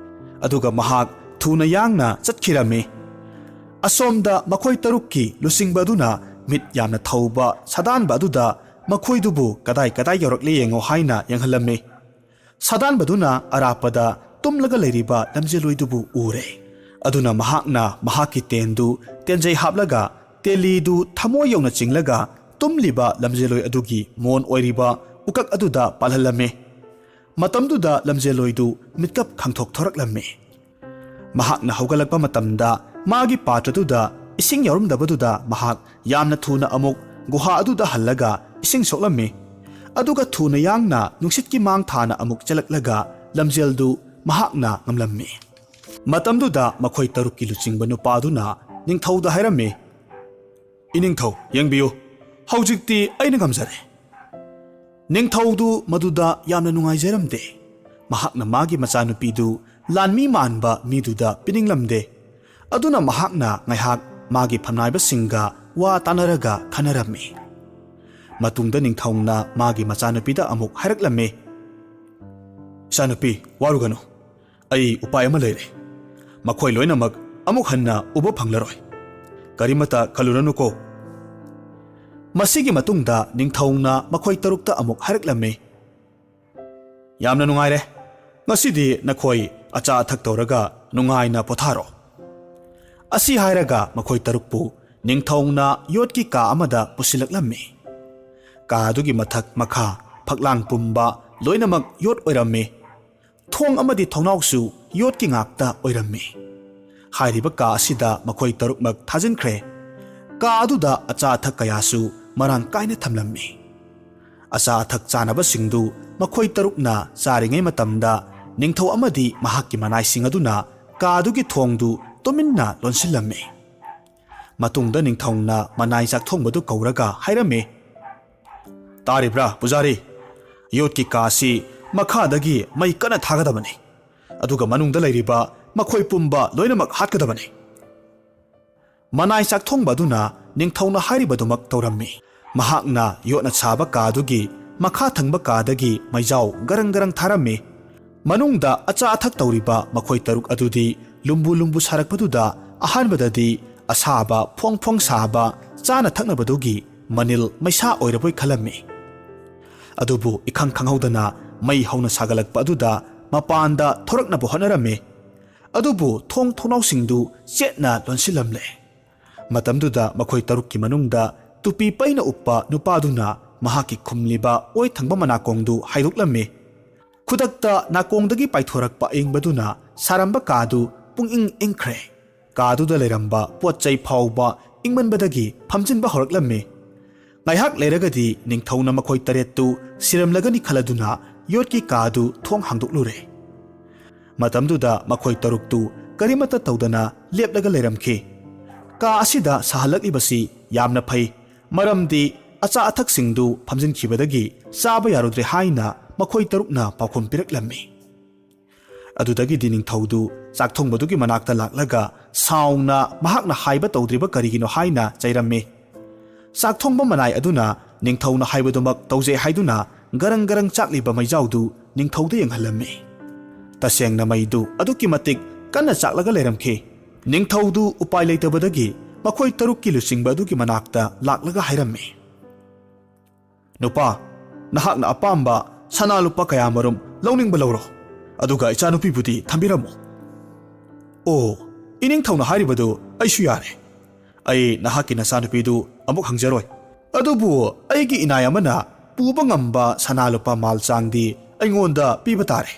ꯑꯗꯨꯒ ꯃꯍꯥꯛ ꯊꯨꯅ ꯌꯥꯡꯅ ꯆꯠꯈꯤꯔꯝꯃꯤ꯫ ꯑꯁꯣꯝꯗ ꯃꯈꯣꯏ ꯇꯔꯨꯛꯀꯤ ꯂꯨꯆꯤꯡꯕ ꯑꯗꯨꯅ ꯃꯤꯠ ꯌꯥꯝꯅ ꯊꯧꯕ ꯁꯥꯗꯥꯟꯕ ꯑꯗꯨꯗ ꯃꯈꯣꯏꯗꯨꯕꯨ ꯀꯗꯥꯏ ꯀꯗꯥꯏ ꯌꯧꯔꯛꯂꯦ ꯌꯦꯡꯉꯣ ꯍꯥꯏꯅ ꯌꯦꯡꯍꯜꯂꯝꯃꯤ꯫ ꯁꯥꯗꯥꯟꯕꯗꯨꯅ ꯑꯔꯥꯞꯄꯗ ꯇꯨꯝꯂꯒ ꯂꯩꯔꯤꯕ ꯂꯝꯖꯦꯜꯂꯣꯏꯗꯨꯕꯨ ꯎꯔꯦ꯫ ꯑꯗꯨꯅ ꯃꯍꯥꯛꯅ ꯃꯍꯥꯛꯀꯤ ꯇꯦꯟꯗꯨ ꯇꯦꯟꯖꯩ ꯍꯥꯞꯂꯒ ꯇꯦꯂꯤꯗꯨ ꯊꯃꯣꯏ ꯌꯧꯅ ꯆꯤꯡꯂꯒ ꯇꯨꯝꯂꯤꯕ ꯂꯝꯖꯦꯜꯂꯣꯏ ꯑꯗꯨꯒꯤ ꯃꯣꯟ ꯑꯣꯏꯔꯤꯕ ꯎꯀꯛ ꯑꯗꯨꯗ ꯄꯥꯜꯍꯜꯂꯝꯃꯤ꯫ ꯃꯇꯝꯗꯨꯗ ꯂꯝꯖꯦꯜꯂꯣꯏꯗꯨ ꯃꯤꯠꯀꯞ ꯈꯪꯊꯣꯛ ꯊꯣꯔꯛꯂꯝꯃꯤ꯫ ꯃꯍꯥꯛꯅ ꯍꯧꯒꯠꯂꯛꯄ ꯃꯇꯝꯗ ꯃꯥꯒꯤ ꯄꯥꯇ꯭ꯔꯗꯨꯗ ꯏꯁꯤꯡ ꯌꯥꯎꯔꯝꯗꯕꯗꯨꯗ ꯃꯍꯥꯛ ꯌꯥꯝꯅ ꯊꯨꯅ ꯑꯃꯨꯛ ꯒꯨꯍꯥ ꯑꯗꯨꯗ ꯍꯜꯂꯒ ꯏꯁꯤꯡ ꯁꯣꯛꯂꯝꯃꯤ꯫ ꯑꯗꯨꯒ ꯊꯨꯅ ꯌꯥꯡꯅ ꯅꯨꯡꯁꯤꯠꯀꯤ ꯃꯥꯡ ꯊꯥꯅ ꯑꯃꯨꯛ ꯆꯦꯜꯂꯛꯂꯒ ꯂꯝꯖꯦꯜꯗꯨ ꯃꯍꯥꯛꯅ ꯉꯝꯂꯝꯃꯤ꯫ ꯃꯇꯝꯗꯨꯗ ꯃꯈꯣꯏ ꯇꯔꯨꯛꯀꯤ ꯂꯨꯆꯤꯡꯕ ꯅꯨꯄꯥꯗꯨꯅ ꯅꯤꯡꯊꯧꯗ ꯍꯥꯏꯔꯝꯃꯤ, "ꯏꯅꯤꯡꯊꯧ, ꯌꯦꯡꯕꯤꯌꯨ, ꯍꯧꯖꯤꯛꯇꯤ ꯑꯩꯅ ꯉꯝꯖꯔꯦ꯫" ꯅꯤꯡꯊꯧꯗꯨ ꯃꯗꯨꯗ ꯌꯥꯝꯅ ꯅꯨꯡꯉꯥꯏꯖꯔꯝꯗꯦ꯫ ꯃꯍꯥꯛꯅ ꯃꯥꯒꯤ ꯃꯆꯥꯅꯨꯄꯤꯗꯨ ꯂꯥꯟꯃꯤ ꯃꯥꯟꯕ ꯃꯤꯗꯨꯗ ꯄꯤꯅꯤꯡꯂꯝꯗꯦ꯫ ꯑꯗꯨꯅ ꯃꯍꯥꯛꯅ ꯉꯥꯏꯍꯥꯛ ꯃꯥꯒꯤ ꯐꯝꯅꯥꯏꯕꯁꯤꯡꯒ ꯋꯥ ꯇꯥꯅꯔꯒ ꯈꯟꯅꯔꯝꯃꯤ꯫ ꯃꯇꯨꯡꯗ ꯅꯤꯡꯊꯧꯅ ꯃꯥꯒꯤ ꯃꯆꯥꯅꯨꯄꯤꯗ ꯑꯃꯨꯛ ꯍꯥꯏꯔꯛꯂꯝꯃꯤ, "ꯏꯆꯥꯅꯨꯄꯤ, ꯋꯥꯔꯨꯒꯅꯨ꯫ ꯑꯩ ꯎꯄꯥꯏ ꯑꯃ ꯂꯩꯔꯦ꯫ ꯃꯈꯣꯏ ꯂꯣꯏꯅꯃꯛ ꯑꯃꯨꯛ ꯍꯟꯅ ꯎꯕ ꯐꯪꯂꯔꯣꯏ꯫ ꯀꯔꯤꯃꯇ ꯈꯜꯂꯨꯔꯅꯨꯀꯣ꯫" ꯃꯁꯤꯒꯤ ꯃꯇꯨꯡꯗ ꯅꯤꯡꯊꯧꯅ ꯃꯈꯣꯏ ꯇꯔꯨꯛꯇ ꯑꯃꯨꯛ ꯍꯥꯏꯔꯛꯂꯝꯃꯤ, "ꯌꯥꯝꯅ ꯅꯨꯡꯉꯥꯏꯔꯦ꯫ ꯉꯁꯤꯗꯤ ꯅꯈꯣꯏ ꯑꯆꯥ ꯑꯊꯛ ꯇꯧꯔꯒ ꯅꯨꯡꯉꯥꯏꯅ ꯄꯣꯊꯥꯔꯣ꯫" ꯑꯁꯤ ꯍꯥꯏꯔꯒ ꯃꯈꯣꯏ ꯇꯔꯨꯛꯄꯨ ꯅꯤꯡꯊꯧꯅ ꯌꯣꯠꯀꯤ ꯀꯥ ꯑꯃꯗ ꯄꯨꯁꯤꯜꯂꯛꯂꯝꯃꯤ꯫ ꯀꯥ ꯑꯗꯨꯒꯤ ꯃꯊꯛ ꯃꯈꯥ ꯐꯛꯂꯥꯡ ꯄꯨꯝꯕ ꯂꯣꯏꯅꯃꯛ ꯌꯣꯠ ꯑꯣꯏꯔꯝꯃꯤ꯫ ꯊꯣꯡ ꯑꯃꯗꯤ ꯊꯣꯡꯅꯥꯎꯁꯨ ꯌꯣꯠꯀꯤ ꯉꯥꯛꯇ ꯑꯣꯏꯔꯝꯃꯤ꯫ ꯍꯥꯏꯔꯤꯕ ꯀꯥ ꯑꯁꯤꯗ ꯃꯈꯣꯏ ꯇꯔꯨꯛꯃꯛ ꯊꯥꯖꯤꯟꯈ꯭ꯔꯦ꯫ ꯀꯥ ꯑꯗꯨꯗ ꯑꯆꯥ ꯑꯊꯛ ꯀꯌꯥꯁꯨ ꯃꯔꯥꯡ ꯀꯥꯏꯅ ꯊꯝꯂꯝꯃꯤ꯫ ꯑꯆꯥ ꯑꯊꯛ ꯆꯥꯅꯕꯁꯤꯡꯗꯨ ꯃꯈꯣꯏ ꯇꯔꯨꯛꯅ ꯆꯥꯔꯤꯉꯩ ꯃꯇꯝꯗ, ꯅꯤꯡꯊꯧ ꯑꯃꯗꯤ ꯃꯍꯥꯛꯀꯤ ꯃꯅꯥꯏꯁꯤꯡ ꯑꯗꯨꯅ ꯀꯥ ꯑꯗꯨꯒꯤ ꯊꯣꯡꯗꯨ ꯇꯨꯃꯤꯟꯅ ꯂꯣꯟꯁꯤꯜꯂꯝꯃꯤ꯫ ꯃꯇꯨꯡꯗ ꯅꯤꯡꯊꯧꯅ ꯃꯅꯥꯏ ꯆꯥꯛꯊꯣꯡꯕꯗꯨ ꯀꯧꯔꯒ ꯍꯥꯏꯔꯝꯃꯤ, "ꯇꯥꯔꯤꯕ꯭ꯔꯥ, ꯄꯨꯖꯥꯔꯤ? ꯌꯣꯠꯀꯤ ꯀꯥ ꯑꯁꯤ ꯃꯈꯥꯗꯒꯤ ꯃꯩ ꯀꯟꯅ ꯊꯥꯒꯗꯕꯅꯤ, ꯑꯗꯨꯒ ꯃꯅꯨꯡꯗ ꯂꯩꯔꯤꯕ ꯃꯈꯣꯏ ꯄꯨꯝꯕ ꯂꯣꯏꯅꯃꯛ ꯍꯥꯠꯀꯗꯕꯅꯤ꯫" ꯃꯅꯥꯏ ꯆꯥꯛꯊꯣꯡꯕ ꯑꯗꯨꯅ ꯅꯤꯡꯊꯧꯅ ꯍꯥꯏꯔꯤꯕꯗꯨꯃꯛ ꯇꯧꯔꯝꯃꯤ꯫ ꯃꯍꯥꯛꯅ ꯌꯣꯠꯅ ꯁꯥꯕ ꯀꯥꯗꯨꯒꯤ ꯃꯈꯥ ꯊꯪꯕ ꯀꯥꯗꯒꯤ ꯃꯩꯖꯥꯎ ꯒꯔꯪ ꯒꯔꯪ ꯊꯥꯔꯝꯃꯤ꯫ ꯃꯅꯨꯡꯗ ꯑꯆꯥ ꯑꯊꯛ ꯇꯧꯔꯤꯕ ꯃꯈꯣꯏ ꯇꯔꯨꯛ ꯑꯗꯨꯗꯤ ꯂꯨꯝꯕꯨ ꯂꯨꯝꯕꯨ ꯁꯥꯔꯛꯄꯗꯨꯗ ꯑꯍꯥꯟꯕꯗꯗꯤ ꯑꯁꯥꯕ ꯐꯣꯡ ꯐꯣꯡ ꯁꯥꯕ ꯆꯥꯅ ꯊꯛꯅꯕꯗꯨꯒꯤ ꯃꯅꯤꯜ ꯃꯩꯁꯥ ꯑꯣꯏꯔꯕꯣꯏ ꯈꯜꯂꯝꯃꯤ꯫ ꯑꯗꯨꯕꯨ ꯏꯈꯪ ꯈꯪꯍꯧꯗꯅ ꯃꯩ ꯍꯧꯅ ꯁꯥꯒꯠꯂꯛꯄ ꯑꯗꯨꯗ ꯃꯄꯥꯟꯗ ꯊꯣꯔꯛꯅꯕ ꯍꯣꯠꯅꯔꯝꯃꯤ꯫ ꯑꯗꯨꯕꯨ ꯊꯣꯡ ꯊꯣꯡꯅꯥꯎꯁꯤꯡꯗꯨ ꯆꯦꯠꯅ ꯂꯣꯟꯁꯤꯜꯂꯝꯂꯦ꯫ ꯃꯇꯝꯗꯨꯗ ꯃꯈꯣꯏ ꯇꯔꯨꯛꯀꯤ ꯃꯅꯨꯡꯗ ꯇꯨꯄꯤ ꯄꯩꯅ ꯎꯞꯄ ꯅꯨꯄꯥꯗꯨꯅ ꯃꯍꯥꯛꯀꯤ ꯈꯨꯝꯂꯤꯕ ꯑꯣꯏ ꯊꯪꯕ ꯃꯅꯥꯀꯣꯡꯗꯨ ꯍꯥꯏꯗꯣꯛꯂꯝꯃꯤ꯫ ꯈꯨꯗꯛꯇ ꯅꯥꯀꯣꯡꯗꯒꯤ ꯄꯥꯏꯊꯣꯔꯛꯄ ꯑꯏꯪꯕꯗꯨꯅ ꯁꯥꯔꯝꯕ ꯀꯥꯗꯨ ꯄꯨꯡꯏꯪ ꯏꯪꯈ꯭ꯔꯦ꯫ ꯀꯥꯗꯨꯗ ꯂꯩꯔꯝꯕ ꯄꯣꯠ ꯆꯩ ꯐꯥꯎꯕ ꯏꯪꯃꯟꯕꯗꯒꯤ ꯐꯝꯖꯤꯟꯕ ꯍꯧꯔꯛꯂꯝꯃꯤ꯫ ꯉꯥꯏꯍꯥꯛ ꯂꯩꯔꯒꯗꯤ ꯅꯤꯡꯊꯧꯅ ꯃꯈꯣꯏ ꯇꯔꯦꯠꯇꯨ ꯁꯤꯔꯝꯂꯒꯅꯤ ꯈꯜꯂꯗꯨꯅ ꯌꯣꯠꯀꯤ ꯀꯥꯗꯨ ꯊꯣꯡ ꯍꯥꯡꯗꯣꯛꯂꯨꯔꯦ꯫ ꯃꯇꯝꯗꯨꯗ ꯃꯈꯣꯏ ꯇꯔꯨꯛꯇꯨ ꯀꯔꯤꯃꯠꯇ ꯇꯧꯗꯅ ꯂꯦꯞꯂꯒ ꯂꯩꯔꯝꯈꯤ꯫ ꯀꯥ ꯑꯁꯤꯗ ꯁꯥꯍꯜꯂꯛꯂꯤꯕꯁꯤ ꯌꯥꯝꯅ ꯐꯩ, ꯃꯔꯝꯗꯤ ꯑꯆꯥ ꯑꯊꯛꯁꯤꯡꯗꯨ ꯐꯝꯖꯤꯟꯈꯤꯕꯗꯒꯤ ꯆꯥꯕ ꯌꯥꯔꯨꯗ꯭ꯔꯦ ꯍꯥꯏꯅ ꯃꯈꯣꯏ ꯇꯔꯨꯛꯅ ꯄꯥꯎꯈꯨꯝ ꯄꯤꯔꯛꯂꯝꯃꯤ꯫ ꯑꯗꯨꯗꯒꯤꯗꯤ ꯅꯤꯡꯊꯧꯗꯨ ꯆꯥꯛꯊꯣꯡꯕꯗꯨꯒꯤ ꯃꯅꯥꯛꯇ ꯂꯥꯛꯂꯒ ꯁꯥꯎꯅ ꯃꯍꯥꯛꯅ ꯍꯥꯏꯕ ꯇꯧꯗ꯭ꯔꯤꯕ ꯀꯔꯤꯒꯤꯅꯣ ꯍꯥꯏꯅ ꯆꯩꯔꯝꯃꯤ꯫ ꯆꯥꯛꯊꯣꯡꯕ ꯃꯅꯥꯏ ꯑꯗꯨꯅ ꯅꯤꯡꯊꯧꯅ ꯍꯥꯏꯕꯗꯨꯃꯛ ꯇꯧꯖꯩ ꯍꯥꯏꯗꯨꯅ ꯒꯔꯪ ꯒꯔꯪ ꯆꯥꯛꯂꯤꯕ ꯃꯩꯖꯥꯎꯗꯨ ꯅꯤꯡꯊꯧꯗ ꯌꯦꯡꯍꯜꯂꯝꯃꯤ꯫ ꯇꯁꯦꯡꯅ ꯃꯩꯗꯨ ꯑꯗꯨꯛꯀꯤ ꯃꯇꯤꯛ ꯀꯟꯅ ꯆꯥꯛꯂꯒ ꯂꯩꯔꯝꯈꯤ꯫ ꯅꯤꯡꯊꯧꯗꯨ ꯎꯄꯥꯏ ꯂꯩꯇꯕꯗꯒꯤ ꯃꯈꯣꯏ ꯇꯔꯨꯛꯀꯤ ꯂꯨꯆꯤꯡꯕ ꯑꯗꯨꯒꯤ ꯃꯅꯥꯛꯇ ꯂꯥꯛꯂꯒ ꯍꯥꯏꯔꯝꯃꯤ, "ꯅꯨꯄꯥ, ꯅꯍꯥꯛꯅ ꯑꯄꯥꯝꯕ ꯁꯅꯥ ꯂꯨꯄꯥ ꯀꯌꯥꯃꯔꯨꯝ ꯂꯧꯅꯤꯡꯕ ꯂꯧꯔꯣ, ꯑꯗꯨꯒ ꯏꯆꯥꯅꯨꯄꯤꯕꯨꯗꯤ ꯊꯝꯕꯤꯔꯝꯃꯨ꯫" "ꯑꯣ, ꯏꯅꯤꯡꯊꯧꯅ ꯍꯥꯏꯔꯤꯕꯗꯨ ꯑꯩꯁꯨ ꯌꯥꯔꯦ꯫ ꯑꯩ ꯅꯍꯥꯛꯀꯤ ꯅꯆꯥꯅꯨꯄꯤꯗꯨ ꯑꯃꯨꯛ ꯍꯪꯖꯔꯣꯏ꯫ ꯑꯗꯨꯕꯨ ꯑꯩꯒꯤ ꯏꯅꯥꯏ ꯑꯃꯅ ꯄꯨꯕ ꯉꯝꯕ ꯁꯅꯥ ꯂꯨꯄꯥ ꯃꯥꯜ ꯆꯥꯡꯗꯤ ꯑꯩꯉꯣꯟꯗ ꯄꯤꯕ ꯇꯥꯔꯦ"꯫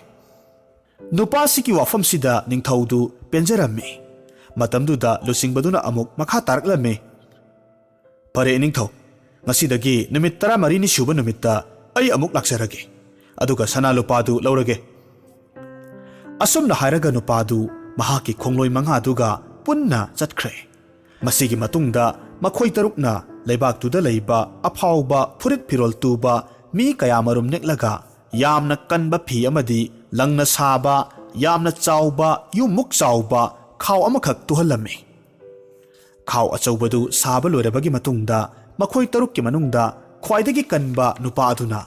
ꯅꯨꯄꯥꯁꯤꯒꯤ ꯋꯥꯐꯝꯁꯤꯗ ꯅꯤꯡꯊꯧꯗꯨ ꯄꯦꯟꯖꯔꯝꯃꯤ꯫ ꯃꯇꯝꯗꯨꯗ ꯂꯨꯆꯤꯡꯕꯗꯨꯅ ꯑꯃꯨꯛ ꯃꯈꯥ ꯇꯥꯔꯛꯂꯝꯃꯤ, "ꯐꯔꯦ ꯏꯅꯤꯡꯊꯧ, ꯉꯁꯤꯗꯒꯤ ꯅꯨꯃꯤꯠ ꯇꯔꯥꯃꯔꯤꯅꯤ ꯁꯨꯕ ꯅꯨꯃꯤꯠꯇ ꯑꯩ ꯑꯃꯨꯛ ꯂꯥꯛꯆꯔꯒꯦ, ꯑꯗꯨꯒ ꯁꯅꯥ ꯂꯨꯄꯥꯗꯨ ꯂꯧꯔꯒꯦ"꯫ ꯑꯁꯨꯝꯅ ꯍꯥꯏꯔꯒ ꯅꯨꯄꯥꯗꯨ ꯃꯍꯥꯛꯀꯤ ꯈꯣꯡꯂꯣꯏ ꯃꯉꯥꯗꯨꯒ ꯄꯨꯟꯅ ꯆꯠꯈ꯭ꯔꯦ꯫ ꯃꯁꯤꯒꯤ ꯃꯇꯨꯡꯗ ꯃꯈꯣꯏ ꯇꯔꯨꯛꯅ ꯂꯩꯕꯥꯛꯇꯨꯗ ꯂꯩꯕ ꯑꯐꯥꯎꯕ ꯐꯨꯔꯤꯠ ꯐꯤꯔꯣꯜ ꯇꯨꯕ ꯃꯤ ꯀꯌꯥꯃꯔꯨꯝ ꯅꯦꯛꯂꯒ ꯌꯥꯝꯅ ꯀꯟꯕ ꯐꯤ ꯑꯃꯗꯤ ꯂꯪꯅ ꯁꯥꯕ ꯌꯥꯝꯅ ꯆꯥꯎꯕ ꯌꯨꯝꯃꯨꯛ ꯆꯥꯎꯕ ꯈꯥꯎ ꯑꯃꯈꯛ ꯇꯨꯍꯜꯂꯝꯃꯤ꯫ ꯈꯥꯎ ꯑꯆꯧꯕꯗꯨ ꯁꯥꯕ ꯂꯣꯏꯔꯕꯒꯤ ꯃꯇꯨꯡꯗ ꯃꯈꯣꯏ ꯇꯔꯨꯛꯀꯤ ꯃꯅꯨꯡꯗ ꯈ꯭ꯋꯥꯏꯗꯒꯤ ꯀꯟꯕ ꯅꯨꯄꯥ ꯑꯗꯨꯅ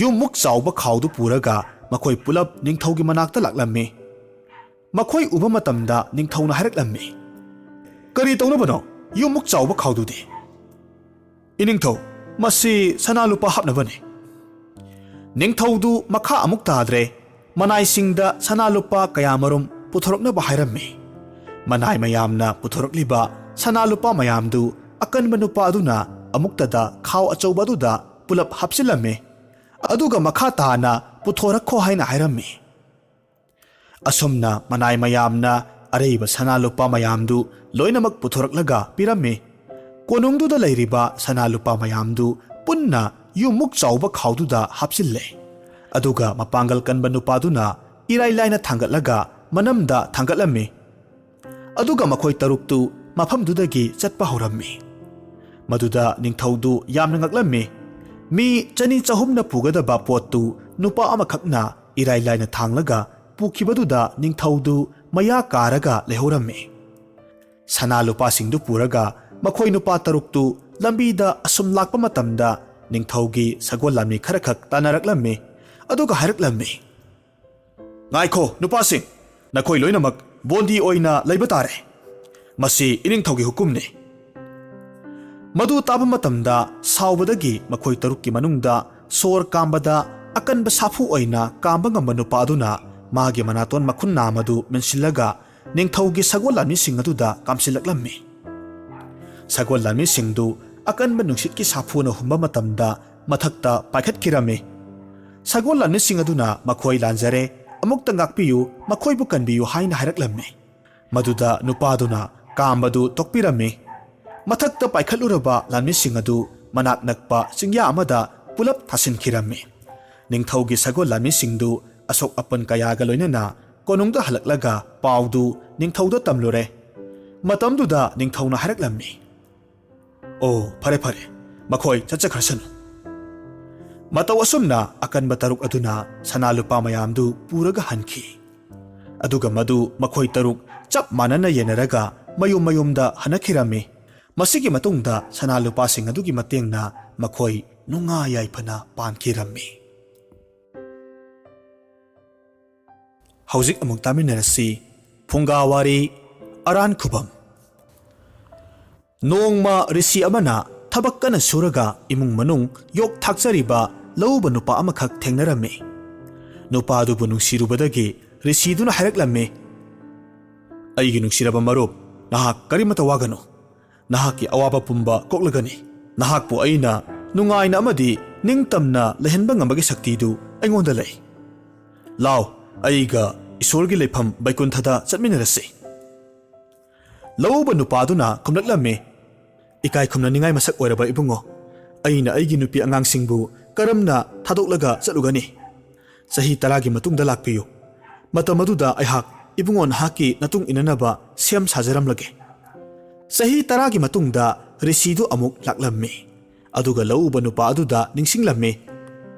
ꯌꯨꯝꯃꯨꯛ ꯆꯥꯎꯕ ꯈꯥꯎꯗꯨ ꯄꯨꯔꯒ ꯃꯈꯣꯏ ꯄꯨꯂꯞ ꯅꯤꯡꯊꯧꯒꯤ ꯃꯅꯥꯛꯇ ꯂꯥꯛꯂꯝꯃꯤ꯫ ꯃꯈꯣꯏ ꯎꯕ ꯃꯇꯝꯗ ꯅꯤꯡꯊꯧꯅ ꯍꯥꯏꯔꯛꯂꯝꯃꯤ, "ꯀꯔꯤ ꯇꯧꯅꯕꯅꯣ ꯌꯨꯝꯃꯨꯛ ꯆꯥꯎꯕ ꯈꯥꯎꯗꯨꯗꯤ?" "ꯏꯅꯤꯡꯊꯧ, ꯃꯁꯤ ꯁꯅꯥ ꯂꯨꯄꯥ ꯍꯥꯞꯅꯕꯅꯤ"꯫ ꯅꯤꯡꯊꯧꯗꯨ ꯃꯈꯥ ꯑꯃꯨꯛ ꯇꯥꯗ꯭ꯔꯦ꯫ ꯃꯅꯥꯏꯁꯤꯡꯗ ꯁꯅꯥ ꯂꯨꯄꯥ ꯀꯌꯥꯃꯔꯨꯝ ꯄꯨꯊꯣꯔꯛꯅꯕ ꯍꯥꯏꯔꯝꯃꯤ꯫ ꯃꯅꯥꯏ ꯃꯌꯥꯝꯅ ꯄꯨꯊꯣꯔꯛꯂꯤꯕ ꯁꯅꯥ ꯂꯨꯄꯥ ꯃꯌꯥꯝꯗꯨ ꯑꯀꯟꯕ ꯅꯨꯄꯥ ꯑꯗꯨꯅ ꯑꯃꯨꯛꯇꯗ ꯈꯥꯎ ꯑꯆꯧꯕ ꯑꯗꯨꯗ ꯄꯨꯂꯞ ꯍꯥꯞꯆꯤꯜꯂꯝꯃꯤ꯫ ꯑꯗꯨꯒ ꯃꯈꯥ ꯇꯥꯅ ꯄꯨꯊꯣꯔꯛꯈꯣ ꯍꯥꯏꯅ ꯍꯥꯏꯔꯝꯃꯤ꯫ ꯑꯁꯨꯝꯅ ꯃꯅꯥꯏ ꯃꯌꯥꯝꯅ ꯑꯔꯩꯕ ꯁꯅꯥ ꯂꯨꯄꯥ ꯃꯌꯥꯝꯗꯨ ꯂꯣꯏꯅꯃꯛ ꯄꯨꯊꯣꯔꯛꯂꯒ ꯄꯤꯔꯝꯃꯤ꯫ ꯀꯣꯅꯨꯡꯗꯨꯗ ꯂꯩꯔꯤꯕ ꯁꯅꯥ ꯂꯨꯄꯥ ꯃꯌꯥꯝꯗꯨ ꯄꯨꯟꯅ ꯌꯨꯝꯃꯨꯛ ꯆꯥꯎꯕ ꯈꯥꯎꯗꯨꯗ ꯍꯥꯞꯆꯤꯜꯂꯦ꯫ ꯑꯗꯨꯒ ꯃꯄꯥꯡꯒꯜ ꯀꯟꯕ ꯅꯨꯄꯥꯗꯨꯅ ꯏꯔꯥꯏ ꯂꯥꯏꯅ ꯊꯥꯡꯒꯠꯂꯒ ꯃꯅꯝꯗ ꯊꯥꯡꯒꯠꯂꯝꯃꯤ꯫ ꯑꯗꯨꯒ ꯃꯈꯣꯏ ꯇꯔꯨꯛꯇꯨ ꯃꯐꯝꯗꯨꯗꯒꯤ ꯆꯠꯄ ꯍꯧꯔꯝꯃꯤ꯫ ꯃꯗꯨꯗ ꯅꯤꯡꯊꯧꯗꯨ ꯌꯥꯝꯅ ꯉꯛꯂꯝꯃꯤ꯫ ꯃꯤ ꯆꯅꯤ ꯆꯍꯨꯝꯅ ꯄꯨꯒꯗꯕ ꯄꯣꯠꯇꯨ ꯅꯨꯄꯥ ꯑꯃꯈꯛꯅ ꯏꯔꯥꯏ ꯂꯥꯏꯅ ꯊꯥꯡꯂꯒ ꯄꯨꯈꯤꯕꯗꯨꯗ ꯅꯤꯡꯊꯧꯗꯨ ꯃꯌꯥ ꯀꯥꯔꯒ ꯂꯩꯍꯧꯔꯝꯃꯤ꯫ ꯁꯅꯥ ꯂꯨꯄꯥꯁꯤꯡꯗꯨ ꯄꯨꯔꯒ ꯃꯈꯣꯏ ꯅꯨꯄꯥ ꯇꯔꯨꯛꯇꯨ ꯂꯝꯕꯤꯗ ꯑꯁꯨꯝ ꯂꯥꯛꯄ ꯃꯇꯝꯗ ꯅꯤꯡꯊꯧꯒꯤ ꯁꯒꯣꯜ ꯂꯥꯟꯃꯤ ꯈꯔꯈꯛ ꯇꯥꯟꯅꯔꯛꯂꯝꯃꯤ꯫ ꯑꯗꯨꯒ ꯍꯥꯏꯔꯛꯂꯝꯃꯤ, "ꯉꯥꯏꯈꯣ ꯅꯨꯄꯥꯁꯤꯡ, ꯅꯈꯣꯏ ꯂꯣꯏꯅꯃꯛ ꯕꯣꯟꯗꯤ ꯑꯣꯏꯅ ꯂꯩꯕ ꯇꯥꯔꯦ꯫ ꯃꯁꯤ ꯏꯅꯤꯡꯊꯧꯒꯤ ꯍꯨꯀꯨꯝꯅꯤ"꯫ ꯃꯗꯨ ꯇꯥꯕ ꯃꯇꯝꯗ ꯁꯥꯎꯕꯗꯒꯤ ꯃꯈꯣꯏ ꯇꯔꯨꯛꯀꯤ ꯃꯅꯨꯡꯗ ꯁꯣꯔ ꯀꯥꯝꯕꯗ ꯑꯀꯟꯕ ꯁꯥꯐꯨ ꯑꯣꯏꯅ ꯀꯥꯝꯕ ꯉꯝꯕ ꯅꯨꯄꯥ ꯑꯗꯨꯅ ꯃꯥꯒꯤ ꯃꯅꯥꯇꯣꯟ ꯃꯈꯨꯟ ꯅꯥꯝ ꯑꯗꯨ ꯃꯦꯟꯁꯤꯜꯂꯒ ꯅꯤꯡꯊꯧꯒꯤ ꯁꯒꯣꯜ ꯂꯥꯟꯃꯤꯁꯤꯡ ꯑꯗꯨꯗ ꯀꯥꯝꯁꯤꯜꯂꯛꯂꯝꯃꯤ꯫ ꯁꯒꯣꯜ ꯂꯥꯟꯃꯤꯁꯤꯡꯗꯨ ꯑꯀꯟꯕ ꯅꯨꯡꯁꯤꯠꯀꯤ ꯁꯥꯐꯨꯅ ꯍꯨꯝꯕ ꯃꯇꯝꯗ ꯃꯊꯛꯇ ꯄꯥꯏꯈꯠꯈꯤꯔꯝꯃꯤ꯫ ꯁꯒꯣꯜ ꯂꯥꯟꯃꯤꯁꯤꯡ ꯑꯗꯨꯅ "ꯃꯈꯣꯏ ꯂꯥꯟꯖꯔꯦ, ꯑꯃꯨꯛꯇ ꯉꯥꯛꯄꯤꯌꯨ, ꯃꯈꯣꯏꯕꯨ ꯀꯟꯕꯤꯌꯨ" ꯍꯥꯏꯅ ꯍꯥꯏꯔꯛꯂꯝꯃꯤ꯫ ꯃꯗꯨꯗ ꯅꯨꯄꯥꯗꯨꯅ ꯀꯥꯝꯕꯗꯨ ꯇꯣꯛꯄꯤꯔꯝꯃꯤ꯫ ꯃꯊꯛꯇ ꯄꯥꯏꯈꯠꯂꯨꯔꯕ ꯂꯥꯟꯃꯤꯁꯤꯡ ꯑꯗꯨ ꯃꯅꯥꯛ ꯅꯛꯄ ꯆꯤꯡꯌꯥ ꯑꯃꯗ ꯄꯨꯂꯞ ꯊꯥꯁꯤꯟꯈꯤꯔꯝꯃꯤ꯫ ꯅꯤꯡꯊꯧꯒꯤ ꯁꯒꯣꯜ ꯂꯥꯟꯃꯤꯁꯤꯡꯗꯨ ꯑꯁꯣꯛ ꯑꯄꯟ ꯀꯌꯥꯒ ꯂꯣꯏꯅꯅ ꯀꯣꯅꯨꯡꯗ ꯍꯜꯂꯛꯂꯒ ꯄꯥꯎꯗꯨ ꯅꯤꯡꯊꯧꯗ ꯇꯝꯂꯨꯔꯦ꯫ ꯃꯇꯝꯗꯨꯗ ꯅꯤꯡꯊꯧꯅ ꯍꯥꯏꯔꯛꯂꯝꯃꯤ, "ꯑꯣ, ꯐꯔꯦ ꯐꯔꯦ, ꯃꯈꯣꯏ ꯆꯠꯆꯈ꯭ꯔꯁꯅꯨ"꯫ ꯃꯇꯧ ꯑꯁꯨꯝꯅ ꯑꯀꯟꯕ ꯇꯔꯨꯛ ꯑꯗꯨꯅ ꯁꯅꯥ ꯂꯨꯄꯥ ꯃꯌꯥꯝꯗꯨ ꯄꯨꯔꯒ ꯍꯟꯈꯤ꯫ ꯑꯗꯨꯒ ꯃꯗꯨ ꯃꯈꯣꯏ ꯇꯔꯨꯛ ꯆꯞ ꯃꯥꯟꯅꯅ ꯌꯦꯟꯅꯔꯒ ꯃꯌꯨꯝ ꯃꯌꯨꯝꯗ ꯍꯟꯅꯈꯤꯔꯝꯃꯤ꯫ ꯃꯁꯤꯒꯤ ꯃꯇꯨꯡꯗ ꯁꯅꯥ ꯂꯨꯄꯥꯁꯤꯡ ꯑꯗꯨꯒꯤ ꯃꯇꯦꯡꯅ ꯃꯈꯣꯏ ꯅꯨꯡꯉꯥꯏ ꯌꯥꯏꯐꯅ ꯄꯥꯟꯈꯤꯔꯝꯃꯤ꯫ ꯍꯧꯖꯤꯛ ꯑꯃꯨꯛ ꯇꯥꯃꯤꯟꯅꯔꯁꯤ ꯐꯨꯡꯒꯥ ꯋꯥꯔꯤ, ꯑꯔꯥꯟ ꯈꯨꯕꯝ꯫ ꯅꯣꯡꯃ ꯔꯤꯁꯤ ꯑꯃꯅ ꯊꯕꯛ ꯀꯟꯅ ꯁꯨꯔꯒ ꯏꯃꯨꯡ ꯃꯅꯨꯡ ꯌꯣꯛ ꯊꯥꯛꯆꯔꯤꯕ ꯂꯧꯎꯕ ꯅꯨꯄꯥ ꯑꯃꯈꯛ ꯊꯦꯡꯅꯔꯝꯃꯤ꯫ ꯅꯨꯄꯥꯗꯨꯕꯨ ꯅꯨꯡꯁꯤꯔꯨꯕꯗꯒꯤ ꯔꯤꯁꯤꯗꯨꯅ ꯍꯥꯏꯔꯛꯂꯝꯃꯤ, "ꯑꯩꯒꯤ ꯅꯨꯡꯁꯤꯔꯕ ꯃꯔꯨꯞ, ꯅꯍꯥꯛ ꯀꯔꯤꯃꯇ ꯋꯥꯒꯅꯨ꯫ ꯅꯍꯥꯛꯀꯤ ꯑꯋꯥꯕ ꯄꯨꯝꯕ ꯀꯣꯛꯂꯒꯅꯤ꯫ ꯅꯍꯥꯛꯄꯨ ꯑꯩꯅ ꯅꯨꯡꯉꯥꯏꯅ ꯑꯃꯗꯤ ꯅꯤꯡꯇꯝꯅ ꯂꯩꯍꯟꯕ ꯉꯝꯕꯒꯤ ꯁꯛꯇꯤꯗꯨ ꯑꯩꯉꯣꯟꯗ ꯂꯩ꯫ ꯂꯥꯎ, ꯑꯩꯒ ꯏꯁꯣꯔꯒꯤ ꯂꯩꯐꯝ ꯕꯩꯀꯨꯟꯊꯗ ꯆꯠꯃꯤꯟꯅꯔꯁꯤ"꯫ ꯂꯧꯎꯕ ꯅꯨꯄꯥꯗꯨꯅ ꯈꯨꯝꯂꯛꯂꯝꯃꯤ, "ꯏꯀꯥꯏ ꯈꯨꯝꯅꯅꯤꯡꯉꯥꯏ ꯃꯁꯛ ꯑꯣꯏꯔꯕ ꯏꯕꯨꯡꯉꯣ, ꯑꯩꯅ ꯑꯩꯒꯤ ꯅꯨꯄꯤ ꯑꯉꯥꯡꯁꯤꯡꯕꯨ ꯀꯔꯝꯅ ꯊꯥꯗꯣꯛꯂꯒ ꯆꯠꯂꯨꯒꯅꯤ? ꯆꯍꯤ ꯇꯔꯥꯒꯤ ꯃꯇꯨꯡꯗ ꯂꯥꯛꯄꯤꯌꯨ꯫ ꯃꯇꯝ ꯑꯗꯨꯗ ꯑꯩꯍꯥꯛ ꯏꯕꯨꯡꯉꯣ ꯅꯍꯥꯛꯀꯤ ꯅꯇꯨꯡ ꯏꯟꯅꯅꯕ ꯁꯦꯝ ꯁꯥꯖꯔꯝꯂꯒꯦ"꯫ ꯆꯍꯤ ꯇꯔꯥꯒꯤ ꯃꯇꯨꯡꯗ ꯔꯤꯁꯤꯗꯨ ꯑꯃꯨꯛ ꯂꯥꯛꯂꯝꯃꯤ꯫ ꯑꯗꯨꯒ ꯂꯧꯎꯕ ꯅꯨꯄꯥ ꯑꯗꯨꯗ ꯅꯤꯡꯁꯤꯡꯂꯝꯃꯤ,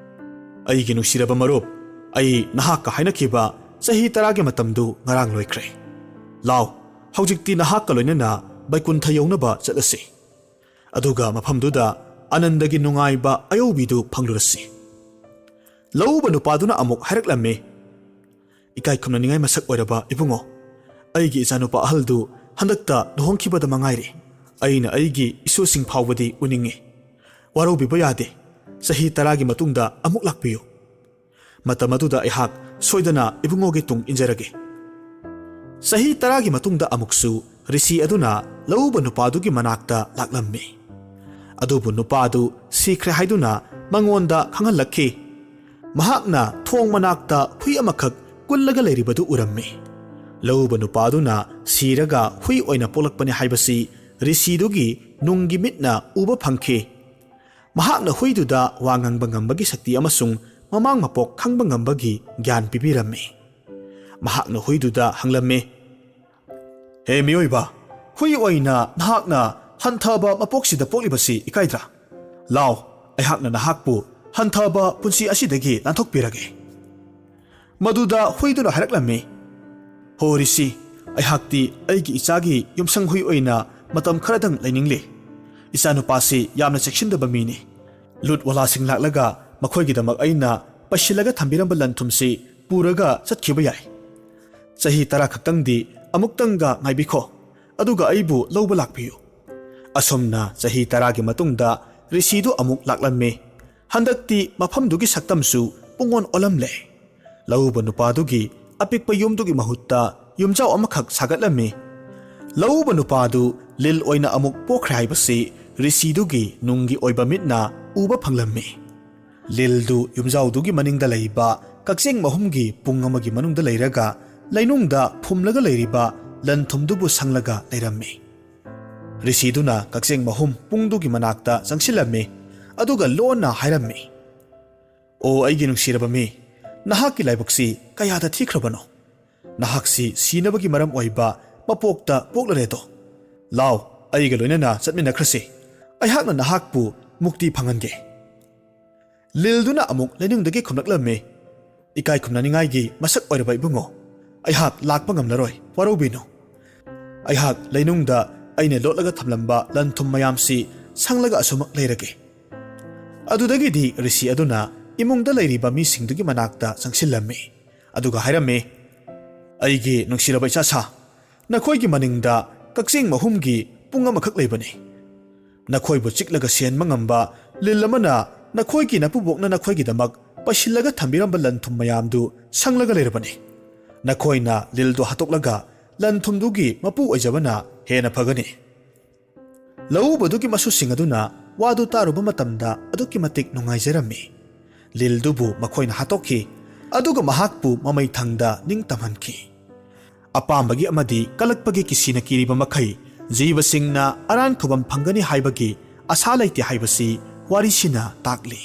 "ꯑꯩꯒꯤ ꯅꯨꯡꯁꯤꯔꯕ ꯃꯔꯨꯞ, ꯑꯩ ꯅꯍꯥꯛꯀ ꯍꯥꯏꯅꯈꯤꯕ ꯆꯍꯤ ꯇꯔꯥꯒꯤ ꯃꯇꯝꯗꯨ ꯉꯔꯥꯡ ꯂꯣꯏꯈ꯭ꯔꯦ꯫ ꯂꯥꯎ, ꯍꯧꯖꯤꯛꯇꯤ ꯅꯍꯥꯛꯀ ꯂꯣꯏꯅꯅ ꯕꯩꯀꯨꯟꯊ ꯌꯧꯅꯕ ꯆꯠꯂꯁꯤ꯫ ꯑꯗꯨꯒ ꯃꯐꯝꯗꯨꯗ ꯑꯅꯟꯗꯒꯤ ꯅꯨꯡꯉꯥꯏꯕ ꯑꯌꯧꯕꯤꯗꯨ ꯐꯪꯂꯨꯔꯁꯤ"꯫ ꯂꯧꯎꯕ ꯅꯨꯄꯥꯗꯨꯅ ꯑꯃꯨꯛ ꯍꯥꯏꯔꯛꯂꯝꯃꯤ, "ꯏꯀꯥꯏ ꯈꯨꯝꯅꯅꯤꯡꯉꯥꯏ ꯃꯁꯛ ꯑꯣꯏꯔꯕ ꯏꯕꯨꯡꯉꯣ, ꯑꯩꯒꯤ ꯏꯆꯥꯅꯨꯄꯥ ꯑꯍꯜꯗꯨ ꯍꯟꯗꯛꯇ ꯂꯨꯍꯣꯡꯈꯤꯕꯗ ꯃꯉꯥꯏꯔꯦ꯫ ꯑꯩꯅ ꯑꯩꯒꯤ ꯏꯁꯨꯁꯤꯡ ꯐꯥꯎꯕꯗꯤ ꯎꯅꯤꯡꯉꯤ꯫ ꯋꯥꯔꯧꯕꯤꯕ ꯌꯥꯗꯦ꯫ ꯆꯍꯤ ꯇꯔꯥꯒꯤ ꯃꯇꯨꯡꯗ ꯑꯃꯨꯛ ꯂꯥꯛꯄꯤꯌꯨ꯫ ꯃꯇꯝ ꯑꯗꯨꯗ ꯑꯩꯍꯥꯛ ꯁꯣꯏꯗꯅ ꯏꯕꯨꯡꯉꯣꯒꯤ ꯇꯨꯡ ꯏꯟꯖꯔꯒꯦ"꯫ ꯆꯍꯤ ꯇꯔꯥꯒꯤ ꯃꯇꯨꯡꯗ ꯑꯃꯨꯛꯁꯨ ꯔꯤꯁꯤ ꯑꯗꯨꯅ ꯂꯧꯎꯕ ꯅꯨꯄꯥꯗꯨꯒꯤ ꯃꯅꯥꯛꯇ ꯂꯥꯛꯂꯝꯃꯤ꯫ ꯑꯗꯨꯕꯨ ꯅꯨꯄꯥꯗꯨ ꯁꯤꯈ꯭ꯔꯦ ꯍꯥꯏꯗꯨꯅ ꯃꯉꯣꯟꯗ ꯈꯪꯍꯜꯂꯛꯈꯤ꯫ ꯃꯍꯥꯛꯅ ꯊꯣꯡ ꯃꯅꯥꯛꯇ ꯍꯨꯏ ꯑꯃꯈꯛ ꯀꯨꯜꯂꯒ ꯂꯩꯔꯤꯕꯗꯨ ꯎꯔꯝꯃꯤ꯫ ꯂꯧꯎꯕ ꯅꯨꯄꯥꯗꯨꯅ ꯁꯤꯔꯒ ꯍꯨꯏ ꯑꯣꯏꯅ ꯄꯣꯛꯂꯛꯄꯅꯤ ꯍꯥꯏꯕꯁꯤ ꯔꯤꯁꯤꯗꯨꯒꯤ ꯅꯨꯡꯒꯤ ꯃꯤꯠꯅ ꯎꯕ ꯐꯪꯈꯤ꯫ ꯃꯍꯥꯛꯅ ꯍꯨꯏꯗꯨꯗ ꯋꯥ ꯉꯥꯡꯕ ꯉꯝꯕꯒꯤ ꯁꯛꯇꯤ ꯑꯃꯁꯨꯡ ꯃꯃꯥꯡ ꯃꯄꯣꯛ ꯈꯪꯕ ꯉꯝꯕꯒꯤ ꯒ꯭ꯌꯥꯟ ꯄꯤꯕꯤꯔꯝꯃꯤ꯫ ꯃꯍꯥꯛꯅ ꯍꯨꯏꯗꯨꯗ ꯍꯪꯂꯝꯃꯤ, "ꯍꯦ ꯃꯤꯑꯣꯏꯕ, ꯍꯨꯏ ꯑꯣꯏꯅ ꯅꯍꯥꯛꯅ ꯍꯟꯊꯕ ꯃꯄꯣꯛꯁꯤꯗ ꯄꯣꯛꯂꯤꯕꯁꯤ ꯏꯀꯥꯏꯗ꯭ꯔꯥ? ꯂꯥꯎ, ꯑꯩꯍꯥꯛꯅ ꯅꯍꯥꯛꯄꯨ ꯍꯟꯊꯕ ꯄꯨꯟꯁꯤ ꯑꯁꯤꯗꯒꯤ ꯂꯥꯟꯊꯣꯛꯄꯤꯔꯒꯦ꯫" ꯃꯗꯨꯗ ꯍꯨꯏꯗꯨꯅ ꯍꯥꯏꯔꯛꯂꯝꯃꯤ, "ꯍꯣ ꯔꯤꯁꯤ, ꯑꯩꯍꯥꯛꯇꯤ ꯑꯩꯒꯤ ꯏꯆꯥꯒꯤ ꯌꯨꯝꯁꯪ ꯍꯨꯏ ꯑꯣꯏꯅ ꯃꯇꯝ ꯈꯔꯗꯪ ꯂꯩꯅꯤꯡꯂꯤ꯫ ꯏꯆꯥꯅꯨꯄꯥꯁꯤ ꯌꯥꯝꯅ ꯆꯦꯛꯁꯤꯟꯗꯕ ꯃꯤꯅꯤ꯫ ꯂꯨꯠ ꯋꯥꯂꯥꯁꯤꯡ ꯂꯥꯛꯂꯒ ꯃꯈꯣꯏꯒꯤꯗꯃꯛ ꯑꯩꯅ ꯄꯩꯁꯤꯜꯂꯒ ꯊꯝꯕꯤꯔꯝꯕ ꯂꯟ ꯊꯨꯝꯁꯤ ꯄꯨꯔꯒ ꯆꯠꯈꯤꯕ ꯌꯥꯏ꯫ ꯆꯍꯤ ꯇꯔꯥ ꯈꯛꯇꯪꯗꯤ ꯑꯃꯨꯛꯇꯪꯒ ꯉꯥꯏꯕꯤꯈꯣ, ꯑꯗꯨꯒ ꯑꯩꯕꯨ ꯂꯧꯕ ꯂꯥꯛꯄꯤꯌꯨ꯫" ꯑꯁꯨꯝꯅ ꯆꯍꯤ ꯇꯔꯥꯒꯤ ꯃꯇꯨꯡꯗ ꯔꯤꯁꯤꯗꯨ ꯑꯃꯨꯛ ꯂꯥꯛꯂꯝꯃꯤ꯫ ꯍꯟꯗꯛꯇꯤ ꯃꯐꯝꯗꯨꯒꯤ ꯁꯛꯇꯝꯁꯨ ꯄꯨꯡꯑꯣꯟ ꯑꯣꯜꯂꯝꯂꯦ꯫ ꯂꯧꯎꯕ ꯅꯨꯄꯥꯗꯨꯒꯤ ꯑꯄꯤꯛꯄ ꯌꯨꯝꯗꯨꯒꯤ ꯃꯍꯨꯠꯇ ꯌꯨꯝꯖꯥꯎ ꯑꯃꯈꯛ ꯁꯥꯒꯠꯂꯝꯃꯤ꯫ ꯂꯧꯎꯕ ꯅꯨꯄꯥꯗꯨ ꯂꯤꯜ ꯑꯣꯏꯅ ꯑꯃꯨꯛ ꯄꯣꯛꯈ꯭ꯔꯦ ꯍꯥꯏꯕꯁꯤ ꯔꯤꯁꯤꯗꯨꯒꯤ ꯅꯨꯡꯒꯤ ꯑꯣꯏꯕ ꯃꯤꯠꯅ ꯎꯕ ꯐꯪꯂꯝꯃꯤ꯫ ꯂꯤꯜꯗꯨ ꯌꯨꯝꯖꯥꯎꯗꯨꯒꯤ ꯃꯅꯤꯡꯗ ꯂꯩꯕ ꯀꯛꯆꯦꯡ ꯃꯍꯨꯝꯒꯤ ꯄꯨꯡ ꯑꯃꯒꯤ ꯃꯅꯨꯡꯗ ꯂꯩꯔꯒ ꯂꯩꯅꯨꯡꯗ ꯐꯨꯝꯂꯒ ꯂꯩꯔꯤꯕ ꯂꯟ ꯊꯨꯝꯗꯨꯕꯨ ꯁꯪꯂꯒ ꯂꯩꯔꯝꯃꯤ꯫ ꯔꯤꯁꯤꯗꯨꯅ ꯀꯛꯆꯦꯡ ꯃꯍꯨꯝ ꯄꯨꯡꯗꯨꯒꯤ ꯃꯅꯥꯛꯇ ꯆꯪꯁꯤꯜꯂꯝꯃꯤ, ꯑꯗꯨꯒ ꯂꯣꯟꯅ ꯍꯥꯏꯔꯝꯃꯤ, "ꯑꯣ ꯑꯩꯒꯤ ꯅꯨꯡꯁꯤꯔꯕ ꯃꯤ, ꯅꯍꯥꯛꯀꯤ ꯂꯥꯏꯕꯛꯁꯤ ꯀꯌꯥꯗ ꯊꯤꯈ꯭ꯔꯕꯅꯣ? ꯅꯍꯥꯛꯁꯤ ꯁꯤꯅꯕꯒꯤ ꯃꯔꯝ ꯑꯣꯏꯕ ꯃꯄꯣꯛꯇ ꯄꯣꯛꯂꯔꯦꯗꯣ꯫ ꯂꯥꯎ, ꯑꯩꯒ ꯂꯣꯏꯅꯅ ꯆꯠꯃꯤꯟꯅꯈ꯭ꯔꯁꯤ꯫ ꯑꯩꯍꯥꯛꯅ ꯅꯍꯥꯛꯄꯨ ꯃꯨꯛꯇꯤ ꯐꯪꯍꯟꯒꯦ꯫" ꯂꯤꯜꯗꯨꯅ ꯑꯃꯨꯛ ꯂꯩꯅꯨꯡꯗꯒꯤ ꯈꯨꯝꯂꯛꯂꯝꯃꯤ, "ꯏꯀꯥꯏ ꯈꯨꯝꯅꯅꯤꯡꯉꯥꯏꯒꯤ ꯃꯁꯛ ꯑꯣꯏꯔꯕ ꯏꯕꯨꯡꯉꯣ, ꯑꯩꯍꯥꯛ ꯂꯥꯛꯄ ꯉꯝꯂꯔꯣꯏ, ꯋꯥꯔꯧꯕꯤꯅꯨ꯫ ꯑꯩꯍꯥꯛ ꯂꯩꯅꯨꯡꯗ ꯑꯩꯅ ꯂꯣꯠꯂꯒ ꯊꯝꯂꯝꯕ ꯂꯟ ꯊꯨꯝ ꯃꯌꯥꯝꯁꯤ ꯁꯪꯂꯒ ꯑꯁꯨꯃꯛ ꯂꯩꯔꯒꯦ꯫" ꯑꯗꯨꯗꯒꯤꯗꯤ ꯔꯤꯁꯤ ꯑꯗꯨꯅ ꯏꯃꯨꯡꯗ ꯂꯩꯔꯤꯕ ꯃꯤꯁꯤꯡꯗꯨꯒꯤ ꯃꯅꯥꯛꯇ ꯆꯪꯁꯤꯜꯂꯝꯃꯤ, ꯑꯗꯨꯒ ꯍꯥꯏꯔꯝꯃꯤ, "ꯑꯩꯒꯤ ꯅꯨꯡꯁꯤꯔꯕ ꯏꯆꯥꯁꯥ, ꯅꯈꯣꯏꯒꯤ ꯃꯅꯤꯡꯗ ꯀꯛꯆꯦꯡ ꯃꯍꯨꯝꯒꯤ ꯄꯨꯡ ꯑꯃꯈꯛ ꯂꯩꯕꯅꯤ꯫ ꯅꯈꯣꯏꯕꯨ ꯆꯤꯛꯂꯒ ꯁꯤꯍꯟꯕ ꯉꯝꯕ ꯂꯤꯜ ꯑꯃꯅ ꯅꯈꯣꯏꯒꯤ ꯅꯄꯨꯕꯣꯛꯅ ꯅꯈꯣꯏꯒꯤꯗꯃꯛ ꯄꯩꯁꯤꯜꯂꯒ ꯊꯝꯕꯤꯔꯝꯕ ꯂꯟ ꯊꯨꯝ ꯃꯌꯥꯝꯗꯨ ꯁꯪꯂꯒ ꯂꯩꯔꯕꯅꯤ꯫ ꯅꯈꯣꯏꯅ ꯂꯤꯜꯗꯨ ꯍꯥꯠꯇꯣꯛꯂꯒ ꯂꯟ ꯊꯨꯝꯗꯨꯒꯤ ꯃꯄꯨ ꯑꯣꯏꯖꯕꯅ ꯍꯦꯟꯅ ꯐꯒꯅꯤ꯫ ꯂꯧꯎꯕꯗꯨꯒꯤ ꯃꯁꯨꯁꯤꯡ ꯑꯗꯨꯅ ꯋꯥꯗꯨ ꯇꯥꯔꯨꯕ ꯃꯇꯝꯗ ꯑꯗꯨꯛꯀꯤ ꯃꯇꯤꯛ ꯅꯨꯡꯉꯥꯏꯖꯔꯝꯃꯤ꯫ ꯂꯤꯜꯗꯨꯕꯨ ꯃꯈꯣꯏꯅ ꯍꯥꯠꯇꯣꯛꯈꯤ, ꯑꯗꯨꯒ ꯃꯍꯥꯛꯄꯨ ꯃꯃꯩ ꯊꯪꯗ ꯅꯤꯡꯇꯝꯍꯟꯈꯤ꯫ ꯑꯄꯥꯝꯕꯒꯤ ꯑꯃꯗꯤ ꯀꯂꯛꯄꯒꯤ ꯀꯤꯁꯤꯅ ꯀꯤꯔꯤꯕ ꯃꯈꯩ ꯖꯤꯕꯁꯤꯡꯅ ꯑꯔꯥꯟ ꯈꯨꯕꯝ ꯐꯪꯒꯅꯤ ꯍꯥꯏꯕꯒꯤ ꯑꯁꯥ ꯂꯩꯇꯦ ꯍꯥꯏꯕꯁꯤ ꯋꯥꯔꯤꯁꯤꯅ ꯇꯥꯛꯂꯤ꯫